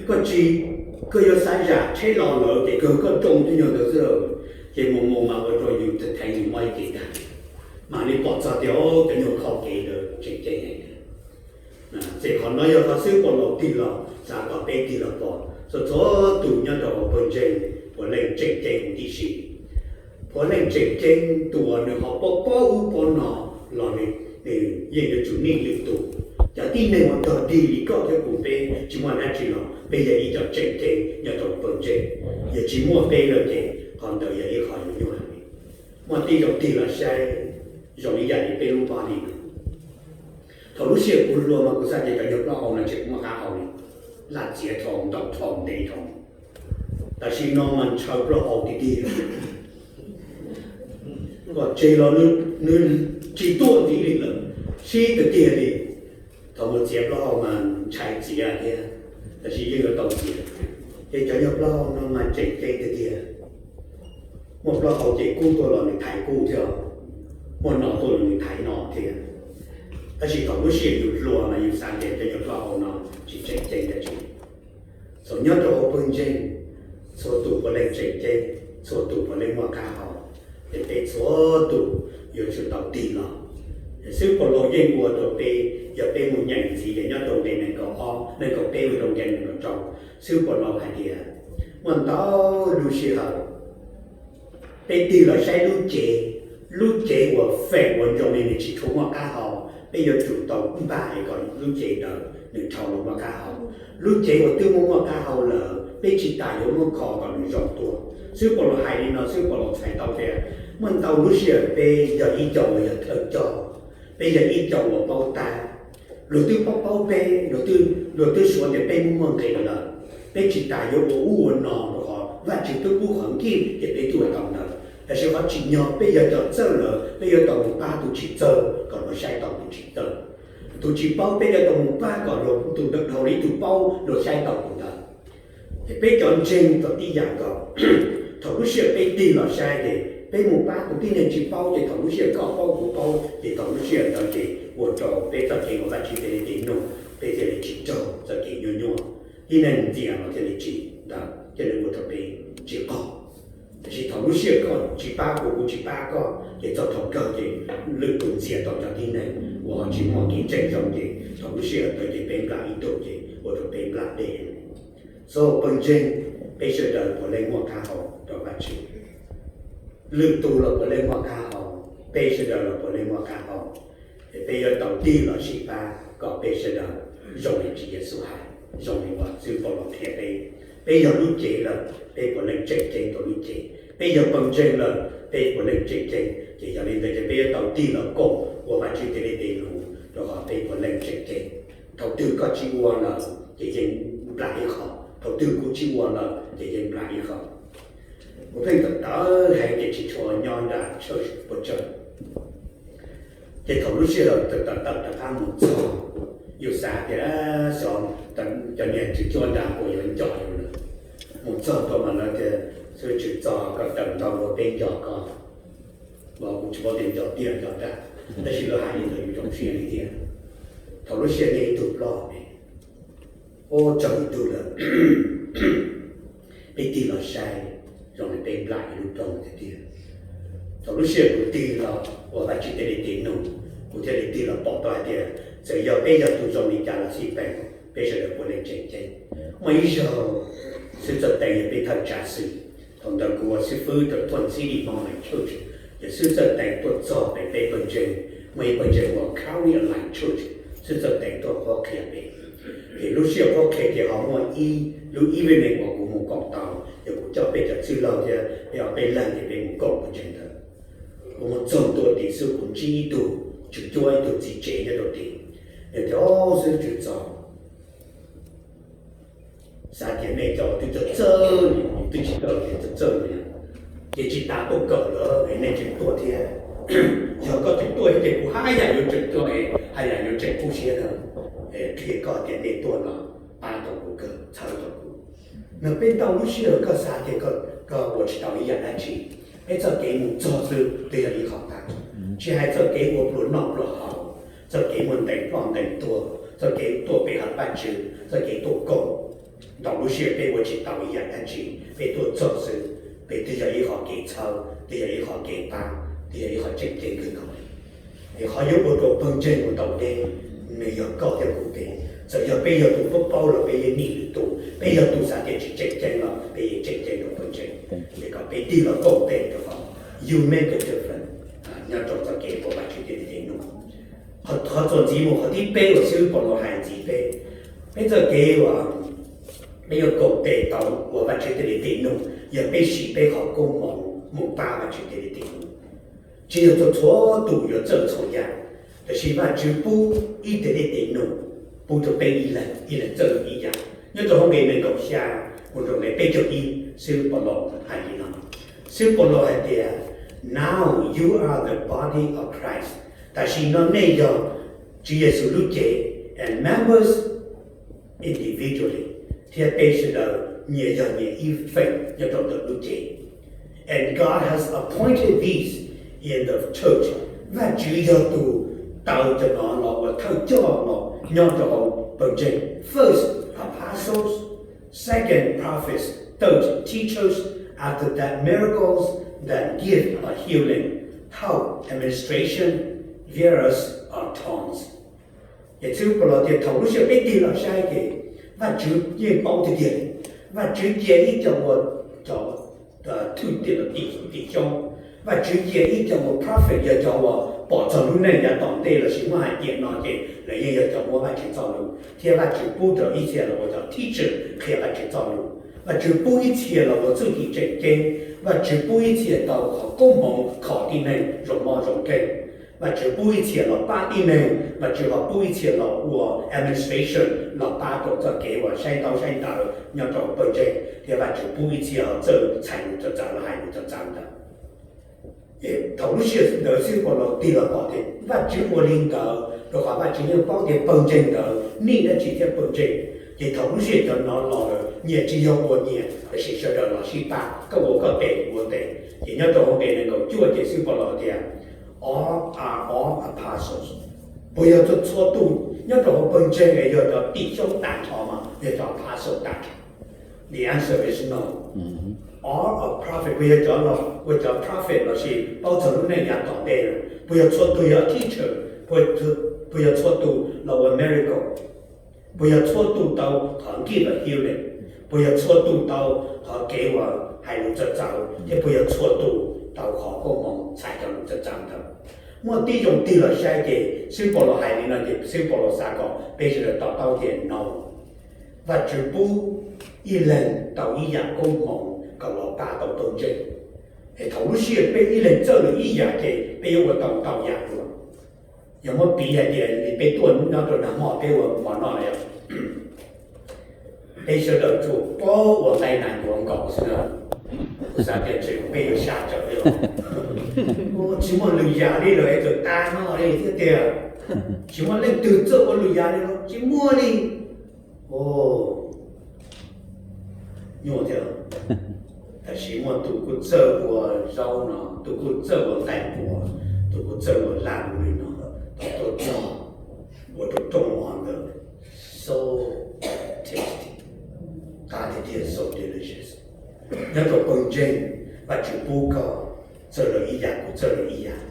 koj tsis, koj yuav xav zam tsheb los lawm ces kawg koj tsoo tej nyuag ntawd xwb, ces mus mus mas ua rau yus theev yus mob ib ke tag. Mam li pom txog tias cov nyuag kho kev ntawd tseem ceeb heev. Ces qhov no yog qhov xib hwb Paulus tig los xav kom peb tig los pom txog txhua tus nyob rau hauv pawg ntseeg puav leej tseem ceeb huv tib si. Puav leej tseem ceeb, tus uas nws ho paub paub ub paub no los nws yeej yuav tsum nij lwm tus. Cov tib neeg uas tog dig li koj thiab kuv peb tsis muaj dab tsi los peb yog ib co tseem ceeb nyob rau pawg ntseeg. Yog tsis muaj peb lawm ces qhov ntawd yog ib qho yuav nyuaj heev. Muaj tej zaum tig los saib zoo ib yam li peb lub body no. Thaum lub sij hawm kuv hluas mas kuv xav tias cov nyuag plaub hau no tseem muaj qab hau li, laj txiav dhau, ntaus dhau, ntev dhau. Tam sim no mas ntshaw plaub hau tiag tiag. Kom tseg los nws tsis tuaj ntxiv li lawm, sib tiag tiag li. Thaum mus txiav plaub hau mas ntshai txiav thiab, tab sis yeej yuav tau txiav. Ces cov nyuag plaub hau no mas tseem ceeb tiag tiag. Muaj plaub hau ces kub tuaj los nws thaiv kub thiab, muaj no tuaj los nws thaiv no thiab. Tab sis thaum lub sij hawm yus hluas mas yus xav tias cov nyuag plaub hau no tsis tseem ceeb dab tsi. Txawm nyob rau hauv pawg ntseeg, txhua tus puav leej tseem ceeb, txhua tus puav leej muaj qab hau, ces peb txhua tus yuav tsum tau tig los. Xib hwb Paulus yeej ua rau peb, yog peb mus nyeem ntxiv ces nyob rau nqe nees nkaum ob, nees nkaum peb mus rau nqe nees nkaum rau, xib hwb Paulus hais tias muaj ntau lub sij hawm peb tig los saib lub cev, lub cev uas feem uas zoo li nws tsis tshua muaj qab hau, peb yuav tsum tau npaj es kom lub cev ntawd nws dhau los muaj qab hau. Lub cev uas twb muaj muaj qab hau lawm peb tsis tas yuav muab kho kom nws zoo tuaj. Xib hwb Paulus hais li no, xib hwb Paulus txhais tau tias muaj ntau lub sij hawm peb yog ib co uas yog thawj coj, peb yog ib co uas paub tab, Luag twb paub paub peb, luag twb, luag twb suav tias peb muaj muaj nqis lawm, peb tsis tas yuav ua ub ua no rau qhov Vajtswv twb pub qhov nkij ces peb tuaj tau ntawd. Tab sis qhov tsim nyog peb yog cov txawj lawm, peb yuav tau mus pab tus tsis txawj kom luag saib tau tus tsis txawj. Tus tsis paub peb yuav tau mus pab kom luag tus ntawd dhau li tus paub luag saib tau tus ntawd. Ces peb cov ntseeg tau tib yam nkaus. Thaum lub sij hawm peb tig los saib ces peb mus pab tus tib neeg tsis paub, ces thaum lub sij hawm koj paub kuv paub, ces thaum lub sij hawm ntawd ces ua rau peb txoj kev ua Vajtswv tej li tej num, peb thiaj li tsis raug txoj kev nyuaj nyuaj. Tib neeg ntxias los thiaj li tsis ntawd, thiaj li ua rau peb tsis qaug. Tiam sis thaum lub sij hawm koj tsis pab kuv, kuv tsis pab koj, ces txog thaum kawg ces lwm tus ntxias tau cov tib neeg uas ho tsis muaj kev ntseeg zoo, ces thaum lub sij hawm ntawd ces peb nplam ib tug ces ua rau peb nplam dej. Txog pawg ntseeg, peb sawv daws puav leej muaj qab hau rau Vajtswv. Lwm tus los puav leej muaj qab hau, peb sawv daws los puav leej muaj qab hau. Es peb yuav tau tig los sib pab kom peb sawv daws zoo li Tswv Yexus hais, zoo li uas xib hwb Paulus qhia peb. Peb yog lub cev lawm, peb puav leej tseem ceeb rau lub cev. Peb yog pawg ntseeg lawm, peb puav leej tseem ceeb. Ces yog li ntawd ces peb yuav tau tig los koom ua Vajtswv tej li tej lus rau qhov peb puav leej tseem ceeb. Thaum twg koj tsis ua lawm ces yeej nplam ib qho, thaum twg kuv tsis ua lawm ces yeej nplam ib qho. Kuv pheej tawm tawm heev ces tsis tshua nyob nram church puas tsawg. Ces thaum lub sij hawm tawm tawm tawm rov qab mus txog, yus xav tias xyov cov niag tswv cuab nram puas yuav nco yus lawm. Mus txog rau mas lawv tias, xib hwb Tswv Txos, koj tawm ntau dua peb nco koj. Los kuv tsis paub tias nco tiag nco dag, tab sis lawv hais li ntawd yus zoo siab li thiab. Thaum lub sij hawm niaj ib tug ploj, ua tsaug ib tug lawm, peb tig los saib, zoo li peb nplam ib lub rooj tiag tiag. Thaum lub sij hawm kuv tig los ua Vajtswv tej li tej num, kuv thiaj li tig los pom tau hais tias txawm yog peb yog tus zoo li cas los xij peem, peb sawv daws puav leej tseem ceeb. Muaj ib zaug xwb txawj teev yog peb thawj tsav xwm, thaum ntawd kuv ua xib fwb rau Thuaj City Mennonite Church, ces xwb txawj teev tuaj txog pem peb pawg ntseeg, muaj ib pawg ntseeg ua Calvary Alliance Church, xwb txawj teev tuaj qhuab qhia pem. Ces lub sij hawm qhuab qhia ces ho muaj ib lub evening uas kuv mus koom tau, ces kuv coj peb cov txwj laug thiab peb ob peb leeg ces peb mus koom pawg ntseeg ntawd. Kuv mus txog ntua tid xwb kuv ntsib ib tug tswv cuab ib tug txiv tsev nyob rau tid, nws tias, Au, xib hwb Tswv Txos, xav tias nej cov twb txawj txawj, twb tsis tau tias txawj txawj li, ces tsis tas tuaj kawm lawm es nej tseem tuaj thiab. Yog koj tseem tuaj thiab ces kuv haj yam yuav tseem tuaj, haj yam yuav tseem kub siab na. Qhia koj tias nej tuaj no pab tau kuv kawg, txhawb tau kuv. Nws, peb ntau lub sij hawm koj xav tias koj ua tsis tau ib yam dab tsi, peb txoj kev mus txog xwb twb yog ib qho tag, tsis hais txoj kev ua pluas noj pluas haus, txoj kev muaj ntees ploj ntees tuag, txoj kev tuaj pe hawm Vajtswv, txoj kev tuaj koom. Ntau lub sij hawm peb ua tsis tau ib yam dab tsi, peb tuaj txog xwb, peb twb yog ib qho kev txhawb, twb yog ib qho kev pab, twb yog ib qho tseem ceeb kawg nkaus li. Es qhov yuav ua rau pawg ntseeg mus tau deb, nws yog koj thiab kuv peb. Txawm yog peb yog tus paub paub los peb yeej nim lwm tus, peb yog tus xav tias tsis tseem ceeb los peb yeej tseem ceeb rau pawg ntseeg. Ces kom peb tig los koom tes rau qhov you make a difference nyob rau txoj kev ua Vajtswv tej li tej num. Qhov txuas ntxiv mus qhov thib peb uas xib hwb Paulus hais ntxiv peb, peb txoj kev uas peb yuav koom tes tau ua Vajtswv tej li tej num yog peb siv peb qhov koob hmoov mus pab Vajtswv tej li tej num. Tsis yog txhua txhua tus yuav txawj txhua yam, tab sis Vajtswv pub ib tej li tej num pub rau peb ib leeg ib leeg txawj ib yam. Nyob rau hauv nqe nees nkaum xya mus rau nqe peb caug ib, xib hwb Paulus hais li no. Xib hwb Paulus hais tias, Now you are the body of Christ. Tam sim no nej yog Tswv Yexus lub cev, and members individually, thiab peb sawv daws nyias yog nyias ib feem nyob rau ntawm lub cev. And God has appointed these in the church. Vajtswv yog tus taw cov no los ua thawj coj los nyob rau hauv pawg ntseeg. First, apostles, second, prophets, third, teachers, after that, miracles, then gift of healing, help, administration, various of tongues. Ces xib hwb Paulus tias thaum lub sij hawm peb tig los saib ces Vajtswv yeej paub tiag tiag li. Vajtswv cia ib co ua cov thwj tim, tim xyoob, Vajtswv cia ib co ua prophet, yog cov uas pom txog lub neej yav tom ntej lossis muab hais tiam no ces lawv yeej yog cov muab Vajtswv txoj lus, thiab Vajtswv pub rau ib txhia los ua cov teacher qhia Vajtswv txoj lus. Vajtswv pub ib txhia los ua txuj ci tseem ceeb, Vajtswv pub ib txhia tau qhov koob hmoov kho tib neeg zoo mob zoo nkeeg. Vajtswv pub ib txhia los pab tib neeg, Vajtswv ho pub ib txhia los ua administration los pab rau txoj kev uas saib ntaub saib ntawv nyob rau pawg ntseeg, thiab Vajtswv pub ib txhia los txawj txhais lus txawv txawv los hais lus txawv txawv ntawd. Thaum lub sij hawm ntawd xib hwb Paulus tig los pom tias Vajtswv ua li ntawd rau qhov Vajtswv yeej paub tias pawg ntseeg ntawd nij dab tsi thiab pawg ntseeg. Ces thaum lub sij hawm cov no los lawm nyias tsis yog ua nyias, tiam sis sawv daws los sib pab, koj ua koj tes, kuv ua tes. Ces nyob rau hauv nqe nees nkaum cuaj ces xib hwb Paulus tias, all are all apostles. Puas yog txhua txhua tus nyob rau hauv pawg ntseeg es yog cov tim xyoob tag nrho mas yog cov apostle tag nrho? The answer is no. All are prophet. Puas yog cov los ua cov prophet lossis paub txog lub neej yav tom ntej? Puas yog txhua tus yog teacher? Puas yog txhua tus los ua miracle? Puas yog txhua tus tau qhov give a healing? Puas yog txhua tus tau qhov kev uas hais lus txawv txawv? Thiab puas yog txhua tus tau qhov koob hmoov txhais cov lus txawv txawv ntawd? Muaj tib zoo tig los saib ces xib hwb Paulus hais li no ces xib hwb Paulus xav kom peb sawv daws to taub tias no, Vajtswv pub ib leeg tau ib yam koob hmoov kom los pab tau pawg ntseeg. Es thaum lub sij hawm peb ib leeg txawj lawm ib yam ces peb yuav ua tau ntau yam dua. Yog muab piv hais tias peb tuaj nyob rau nag hmo peb ua mov noj na yom, peb sawv daws tsuas paub ua nqaij nas ncuav nkaus xwb na. Kuv xav tias ntshe peb yuav sab tsawv li os. Tsis muaj lwm yam li lawm es txawm tas no li thiab tiag. Tsis muaj leej twg txawj ua lwm yam li los tsis muaj li. Nyuaj thiab. Tab sis muaj tus kuj txawj ua zaub no, tus kuj txawj ua nqaij npuas, tus kuj txawj ua laj ua li no, tau tuaj cog ua rau rooj mov ntawd, so tasty, qab tiag tiag, so delicious. Nyob rau pawg ntseeg, Vajtswv pub koj txawj lawm ib yam, kuv txawj lawm ib yam.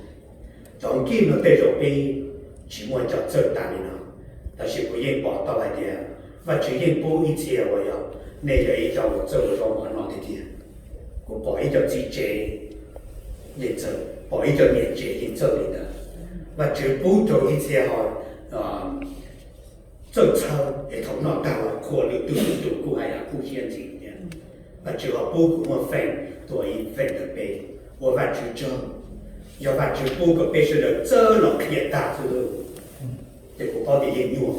Cov nkij no tej zaum peb tsis muaj cov txawj tas li no, tab sis kuv yeej pom tau hais tias Vajtswv yeej pub ib txhia uas yog nej yog ib co uas txawj ua zaub mov noj tiag tiag. Kuv pom ib co txiv tsev yeej txawj, pom ib co niam tsev yeej txawj li ntawd. Vajtswv pub rau ib txhia ho txawj txhawb es thaum noj tag los qhuas lwm tus, lwm tus kuj haj yam kub siab ntxiv thiab. Vajtswv ho pub kom muaj feem tua ib feem rau peb, ua Vajtswv tsaug. Yog Vajtswv pub kom peb sawv daws txawj los qhia tag xwb, ces kuv paub tias yeej nyuaj.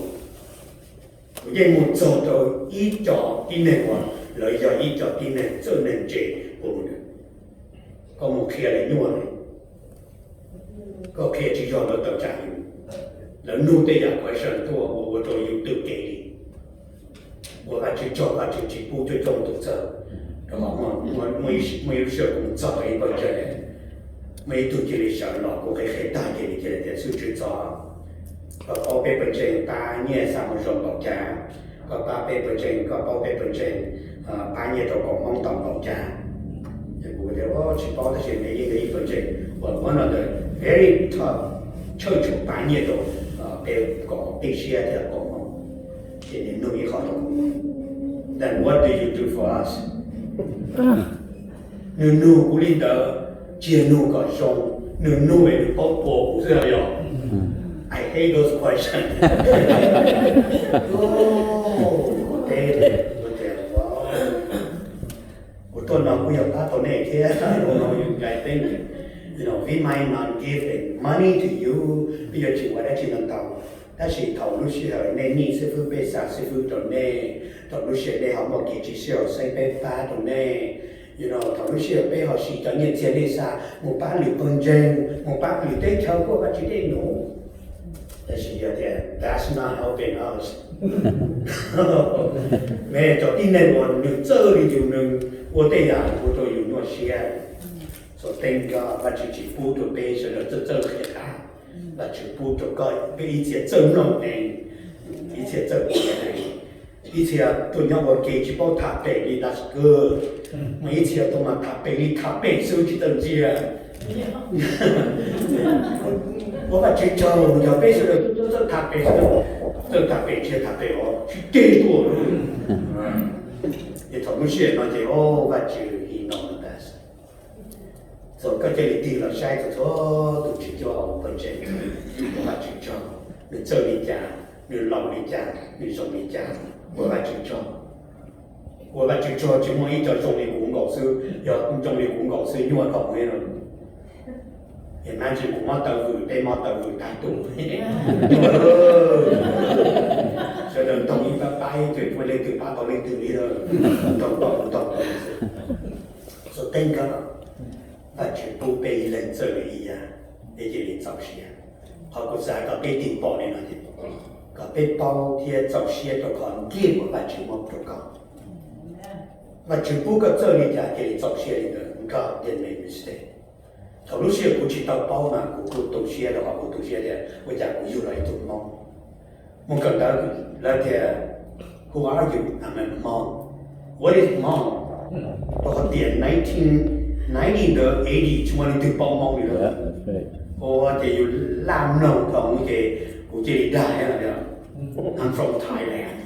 Kuv yeej mus txog rau ib co tib neeg uas lawv yog ib co tib neeg txawj neeg ntse, kuv mus, koj mus qhia lawv nyuaj li. Koj qhia tsis yog lawv tawm tsam yus, lawv nug tej yam question tuaj uas ua rau yus twb kev li. Ua Vajtswv tsaug, Vajtswv tsis pub coob coob tus txawj. Rau qhov muaj ib lub sij hawm kuv mus txog ib pawg ntseeg, muaj ib tug cia li sawv los kuv qhia qhia tag cia li cia li tias xib hwb Tswv Txos, koj paub peb pawg ntseeg pab nyiaj xa moo zoo npaum cas, koj pab peb pawg ntseeg, koj paub peb pawg ntseeg pab nyiaj rau kaum hmoob tau npaum cas. Ces kuv tias tsis paub tab sis nws yeej yog ib pawg ntseeg uas one of the very top church pab nyiaj rau peb kom peb siab thiab kaum hmoob. Ces nws nug ib qho rau kuv, then what do you do for us? Nws nug kuv li ntawd, tsis yog nug kom zoo, nws nug es nws paub tua kuv xwb yog. I hate those questions. Kuv tuaj no kuj yog pab tau nej thiab, I don't know you guys think, you know, we might not give the money to you, peb yuav tsis ua dab tsi ntau ntau, tab sis thaum lub sij hawm nej nij xib fwb, peb xa xib fwb rau nej, thaum lub sij hawm nej ho muaj kev tsis sij hawm xeeb peb pab rau nej, you know, thaum lub sij hawm peb ho siv cov nyiaj txiag nej xa mus pab lwm pawg ntseeg, mus pab lwm teb chaws kuj Vajtswv dej num. Tab sis yog tias that's not helping us. Cov tib neeg uas nws txawj li yus, nws ua tej yam ua rau yus nyuaj siab. So thank God Vajtswv tsis pub rau peb sawv daws txawj txawj qhia tas, Vajtswv pub rau koj peb ib txhia txawj mloog heev, ib txhia txawj qhia heev, ib txhia tuaj nyob ua ke tsis paub tham pem li, that's good. Mas ib txhia tuaj mas tham pem li tham pem xwb tsis txawj ntxias. Ua Vajtswv tsaug, yog peb sawv daws txawj tham pem xwb, txawj tham pem tsis tham pem os, tsis ceg tuaj. Ces thaum lub sij hawm no ces o Vajtswv he knows the best. Txawm koj cia li tig los saib txhua txhua tus tswv cuab hauv pawg ntseeg, ua Vajtswv tsaug, nws txawj li cas, nws laus li cas, nws zoo li cas, ua Vajtswv tsaug. Ua Vajtswv tsaug, tsis muaj ib co zoo li kuv nkaus xwb, yog zoo li kuv nkaus xwb nyuaj dhau li no. Imagine kuv mob taw vwm, peb mob taw vwm tag tus. Sawv daws ntoo ib pab paib, ces ua leej twg pab tau leej twg li, ntoo tau ntoo tau. So thank God, Vajtswv pub peb ib leeg txawj li ib yam, peb cia li txaus siab. Qhov kuv xav kom peb tig pom li no ces kom peb paub thiab txaus siab rau qhov nkij uas Vajtswv muab rau koj. Vajtswv pub koj txawj li cas cia li txaus siab li ntawd, God didn't make mistake. Thaum lub sij hawm kuv tsis tau paub mas kuv kuj tu siab rau qhov kuv tu siab tias ua cas kuv yug los ib tug Hmoob. Mus kawm ntawv lawv tias, who are you? I'm a Hmong. What is Hmong? Rau qhov tias nineteen ninety ntawd, eighty tsis muaj leej twg paub Hmoob li. Ua ces yus laj mloog tau ces kuv cia li dag thiab tias, I'm from Thailand.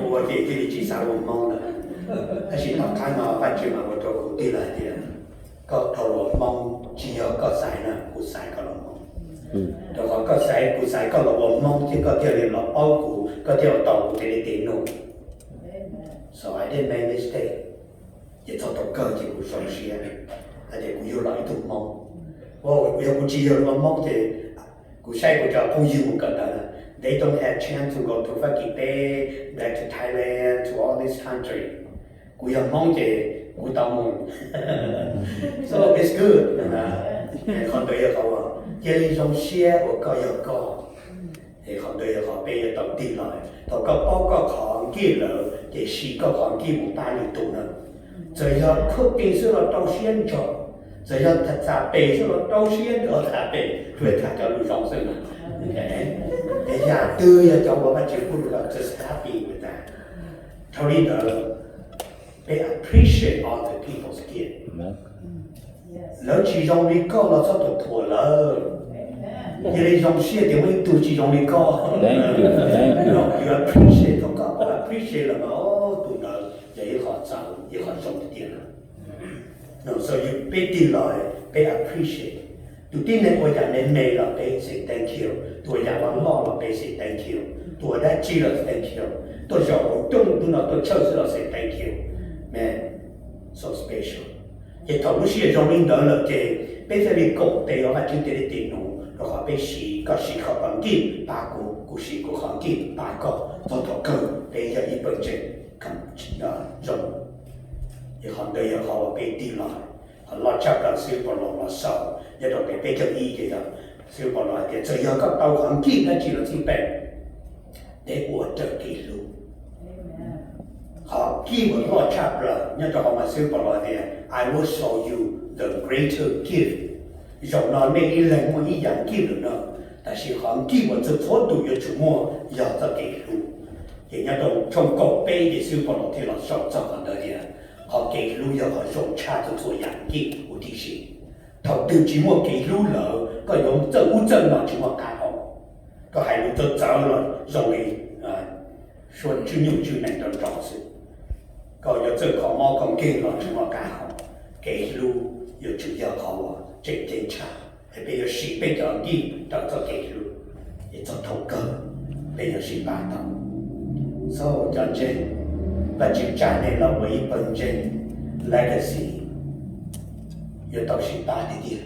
Ua ces cia li tsis xav ua Hmoob lawm. Tab sis tom qab no Vajtswv mas ua rau kuv tig los hais tias, koj dhau los Hmoob tsis yog koj xaiv na, kuv xaiv koj los Hmoob. Rau qhov koj xaiv, kuv xaiv koj los ua Hmoob thiab koj thiaj li los paub kuv, koj thiaj los tau kuv tej li tes num. So I didn't make mistake. Ces txog thaum kawg ces kuv zoo siab hais tias kuv yug los ib tug Hmoob. Yog kuv tsis yog ua Hmoob ces kuv saib kuv cov phooj ywg mus kawm ntawv, they don't have chance to go to Fab Kis Bay, back to Thailand, to all this country. Kuv yog Hmoob ces kuv tau mus. So it's good. Qhov ntawd yog qhov uas cia li zoo siab uas koj yog koj. Es qhov ntawd yog qhov peb yuav tau tig los. Thaum koj paub koj qhov nkij lawm ces siv koj qhov nkij mus pab lwm tus na. Txawm yog cooking xwb los rau siab ntso, txawm yog tham pem xwb los rau siab ntso tham pem, tsuas tham cov lus zoo xwb na. Es yam twg yog cov uas Vajtswv pub rau koj, just happy with that. Dhau li ntawd, peb appreciate other people's gift. Lawv tsis zoo li koj los txhob thuam lawv. Cia li zoo siab tias muaj ib tug tsis zoo li koj. You appreciate, thaum koj appreciate lawm mas tus ntawd yog ib qho txawv, ib qho zoo tiag tiag. So peb tig los peb appreciate. Tus tib neeg ua yam me me los peb say thank you, tus ua yam loj loj los peb say thank you, tus ua dab tsi los thank you, tuaj zaum hauv rooj hnub no tuaj church xwb los say thank you. Man, so special. Ces thaum lub sij hawm zoo li ntawd lawm ces peb thiaj li koom tes ua Vajtswv tej li tes num, rau qhov peb siv, koj siv koj qhov nkij pab kuv, kuv siv kuv qhov nkij pab koj, txog thaum kawg peb yog ib pawg ntseeg zoo. Ces qhov ntawd yog qhov uas peb tig los, qhov loj tshaj plaws xib hwb Paulus los sau nyob rau peb peb caug ib ces yog xib hwb Paulus hais tias txawm yog koj tau qhov nkij dab tsi los txij peb, peb ua raws kev hlub. Qhov nkij uas loj tshaj plaws nyob rau hauv mas xib hwb Paulus hais tias, I will show you the greater gift. Zaum no nej ib leeg muaj ib yam nkij lawm no, tab sis qhov nkij uas txhua txhua tus yuav tsum muaj yog txoj kev hlub. Ces nyob rau tshooj kaum peb ces xib hwb Paulus thiaj los sau txog qhov ntawd tias qhov kev hlub yog qhov zoo tshaj txhua txhua yam nkij huv tib si. Thaum twg tsis muaj kev hlub lawm koj yuav txawj ub txawj no tsis muaj qab hau. Koj hais lus txawv txawv los zoo li suab tswj nyuj tswj nees rau nrog xwb. Koj yuav txawj kho mob kho nkeeg los tsis muaj qab hau. Kev hlub yuav tsum yog qhov uas tseem ceeb tshaj, es peb yuav siv peb cov nkij rau txoj kev hlub, es txog thaum kawg peb yuav sib pab tau. So cov ntseeg, Vajtswv tsa nej los ua ib pawg ntseeg legacy, yuav tau sib pab tiag tiag.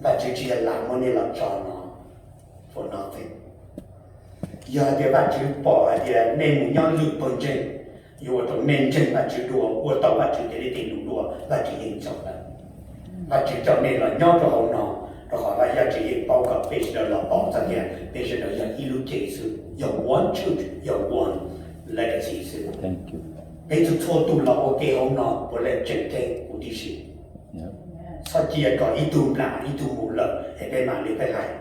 Vajtswv tsis yog lam muab nej los tso no for nothing. Yog hais tias Vajtswv pom hais tias nej mus nyob lwm pawg ntseeg, yuav ua rau nej ntseeg Vajtswv dua, ua tau Vajtswv tej li tes num dua, Vajtswv yeej tso lawm. Vajtswv coj nej los nyob rau hauv no, rau qhov Vajtswv yeej paub kom peb sawv daws los pom txog tias peb sawv daws yog ib lub cev xwb, yog one church, yog one legacy xwb. Peb txhua txhua tus los ua ke hauv no puav leej tseem ceeb huv tib si. Txhob cia kom ib tug nplam ib tug mus lawm es peb mam li peb hais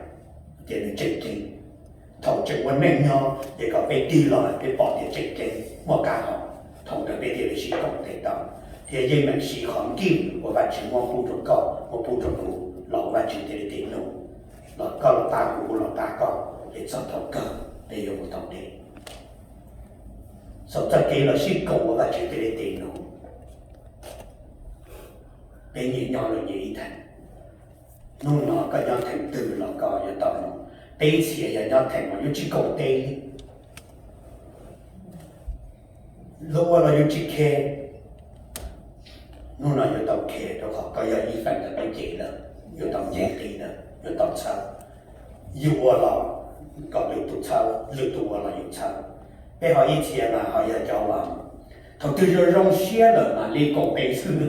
tias nws tseem ceeb. Thaum tseem ua neej nyob ces kom peb tig los peb pom tias tseem ceeb muaj qab hau, thaum ntawd peb thiaj li sib koom tes tau, thiab yeej meem siv qhov nkij uas Vajtswv muab pub rau koj, muab pub rau kuv los ua Vajtswv tej li tes num, los koj los pab kuv, kuv los pab koj, es txog thaum kawg peb yuav mus tau deb. Txog txoj kev los sib koom ua Vajtswv tej li tes num, peb nyias nyob lawm nyias ib theem. Hnub no koj nyob theem twg los koj yuav tau mus. Peb txhia yog nyob theem uas yuav tsis koom tes li, luag ua los yuav tsis khe. Hnub no yuav tau khe rau qhov koj yog ib feem ntawm peb cev lawm, yuav tau ceev ti lawm, yuav tau txhawb. Yus ua los kom lwm tus txhawb, lwm tus ua los yus txhawb. Peb ho ib txhia mas ho yog cov uas thaum twg zoo zoo siab lawm mam li koom tes xwb.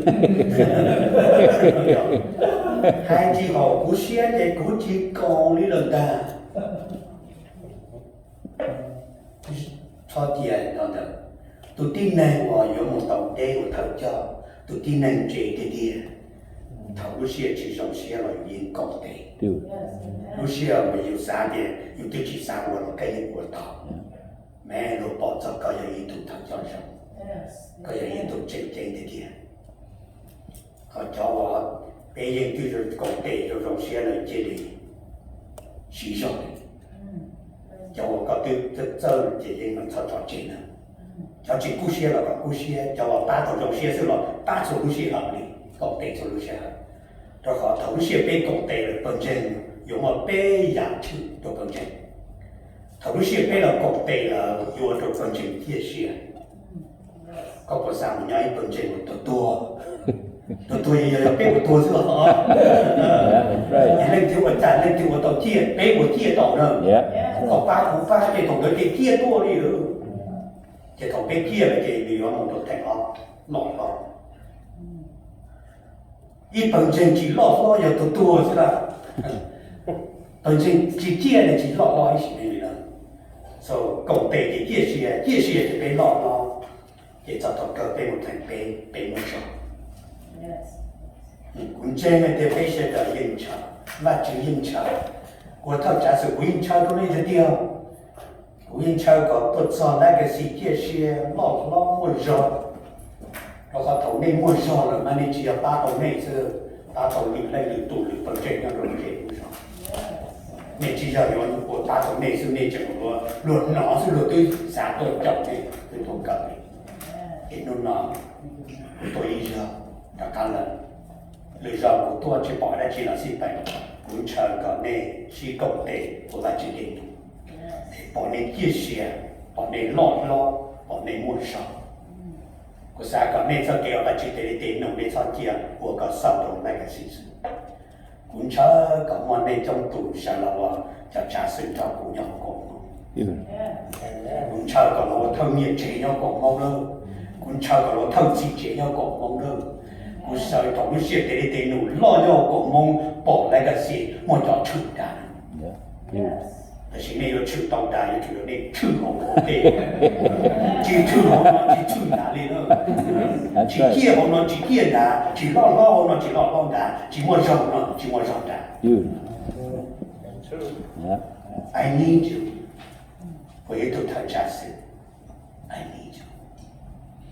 Hais tsis haum kuv siab ces kuv tsis koom li lawm ntag. Txhob cia li ntawd. Tus tib neeg uas yuav mus tau deb ua thawj coj, tus tib neeg ntse tiag tiag, thaum lub sij hawm tsis zoo siab los yus yeej koom tes. Lub sij hawm uas yus xav tias yus twb tsis xav ua los koj yeej ua tau. Mas luag pom txog koj yog ib tug thawj coj zoo, koj yog ib tug tseem ceeb tiag tiag. Ho cov uas peb yeej twb koom tes zoo zoo siab lawm cia li siv zog. Cov uas koj twb txawj ces yeej meem txhob tso tseg na. Cov tsis kub siab los kom kub siab, cov uas pab tau zoo siab xwb los pab txhua lub sij hawm li, koom tes txhua lub sij hawm. Rau qhov thaum lub sij hawm peb koom tes lawm pawg ntseeg yuav muaj peb yam tshwm rau pawg ntseeg. Thaum lub sij hawm peb los koom tes lawm yuav ua rau pawg ntseeg ciaj sia. Koj puas xav mus nyob ib pawg ntseeg uas tuag tuag? Tuag tuag yog yog peb ua tuag xwb los. Leej twg ua cas leej twg ua tau ciaj, peb ua ciaj tau na. Koj pab kuv pab ces thaum ntawd ces ciaj tuaj li lawm. Ces thaum peb ciaj lawm ces nws yuav mus rau theem ob, loj hlob. Ib pawg ntseeg tsis loj hlob yog tuag tuag xwb lawm. Pawg ntseeg tsis ciaj ne tsis loj hlob ib sim neej li na. So, koom tes ces ciaj sia, ciaj sia ces peb loj hlob, ces txog thaum kawg peb mus theem peb, peb muaj zog. Kuv ntseeg hais tias peb sawv daws yeej ntshaw, Vajtswv yeej ntshaw. Kuv thawj tsav xwm kuv yeej ntshaw rau nej tiag tiag. Kuv yeej ntshaw kom tuaj txog legacy ciaj sia loj hlob muaj zog. Rau qhov thaum nej muaj zog lawm mas nej tsis yog pab tau nej xwb, pab tau lwm leej lwm tus lwm pawg ntseeg nyob rau lub zej lub zos. Nej tsis yog yuav ua pab tau nej xwb, nej tseem ua luag hnov xwb luag twb xav tuaj caum nej, twb tuaj kawm nej. Ces hnub no kuv tuaj ib zaug rov qab lawm, lwm zaus kuv tuaj tsis pom dab tsi los xij peem, kuv ntshaw kom nej sib koom tes ua Vajtswv dej num, pom nej ciaj sia, pom nej loj hlob, pom nej muaj zog. Kuv xav kom nej txoj kev ua Vajtswv tes dej tes num nej txhob cia ua kom xaus rau legacy xwb. Kuv ntshaw kom muaj nej coob tus sawv los ua cov tsav xwm nrog kuv nyob hauv koom hmoov. Kuv ntshaw kom los ua thawj nyiaj tsev nyob koom hmoov lawm. Kuv ntshaw kom los ua thawj txiv tsev nyob koom hmoov lawm. Kuv xav kom lub sij hawm tes dej tes num loj nyob koom hmoov pom legacy muaj cov tshwm dag. Tab sis nej yuav tshwm tau dag yuav tsum yog nej tshwm hauv ua ntej, tsis tshwm hauv no tsis tshwm dag li na. Tsis ciaj hauv no tsis ciaj dag, tsis loj hlob hauv no tsis loj hlob dag, tsis muaj zog no tsis muaj zog dag. I need you. Kuv yog ib tug thawj tsav xwm. I need you.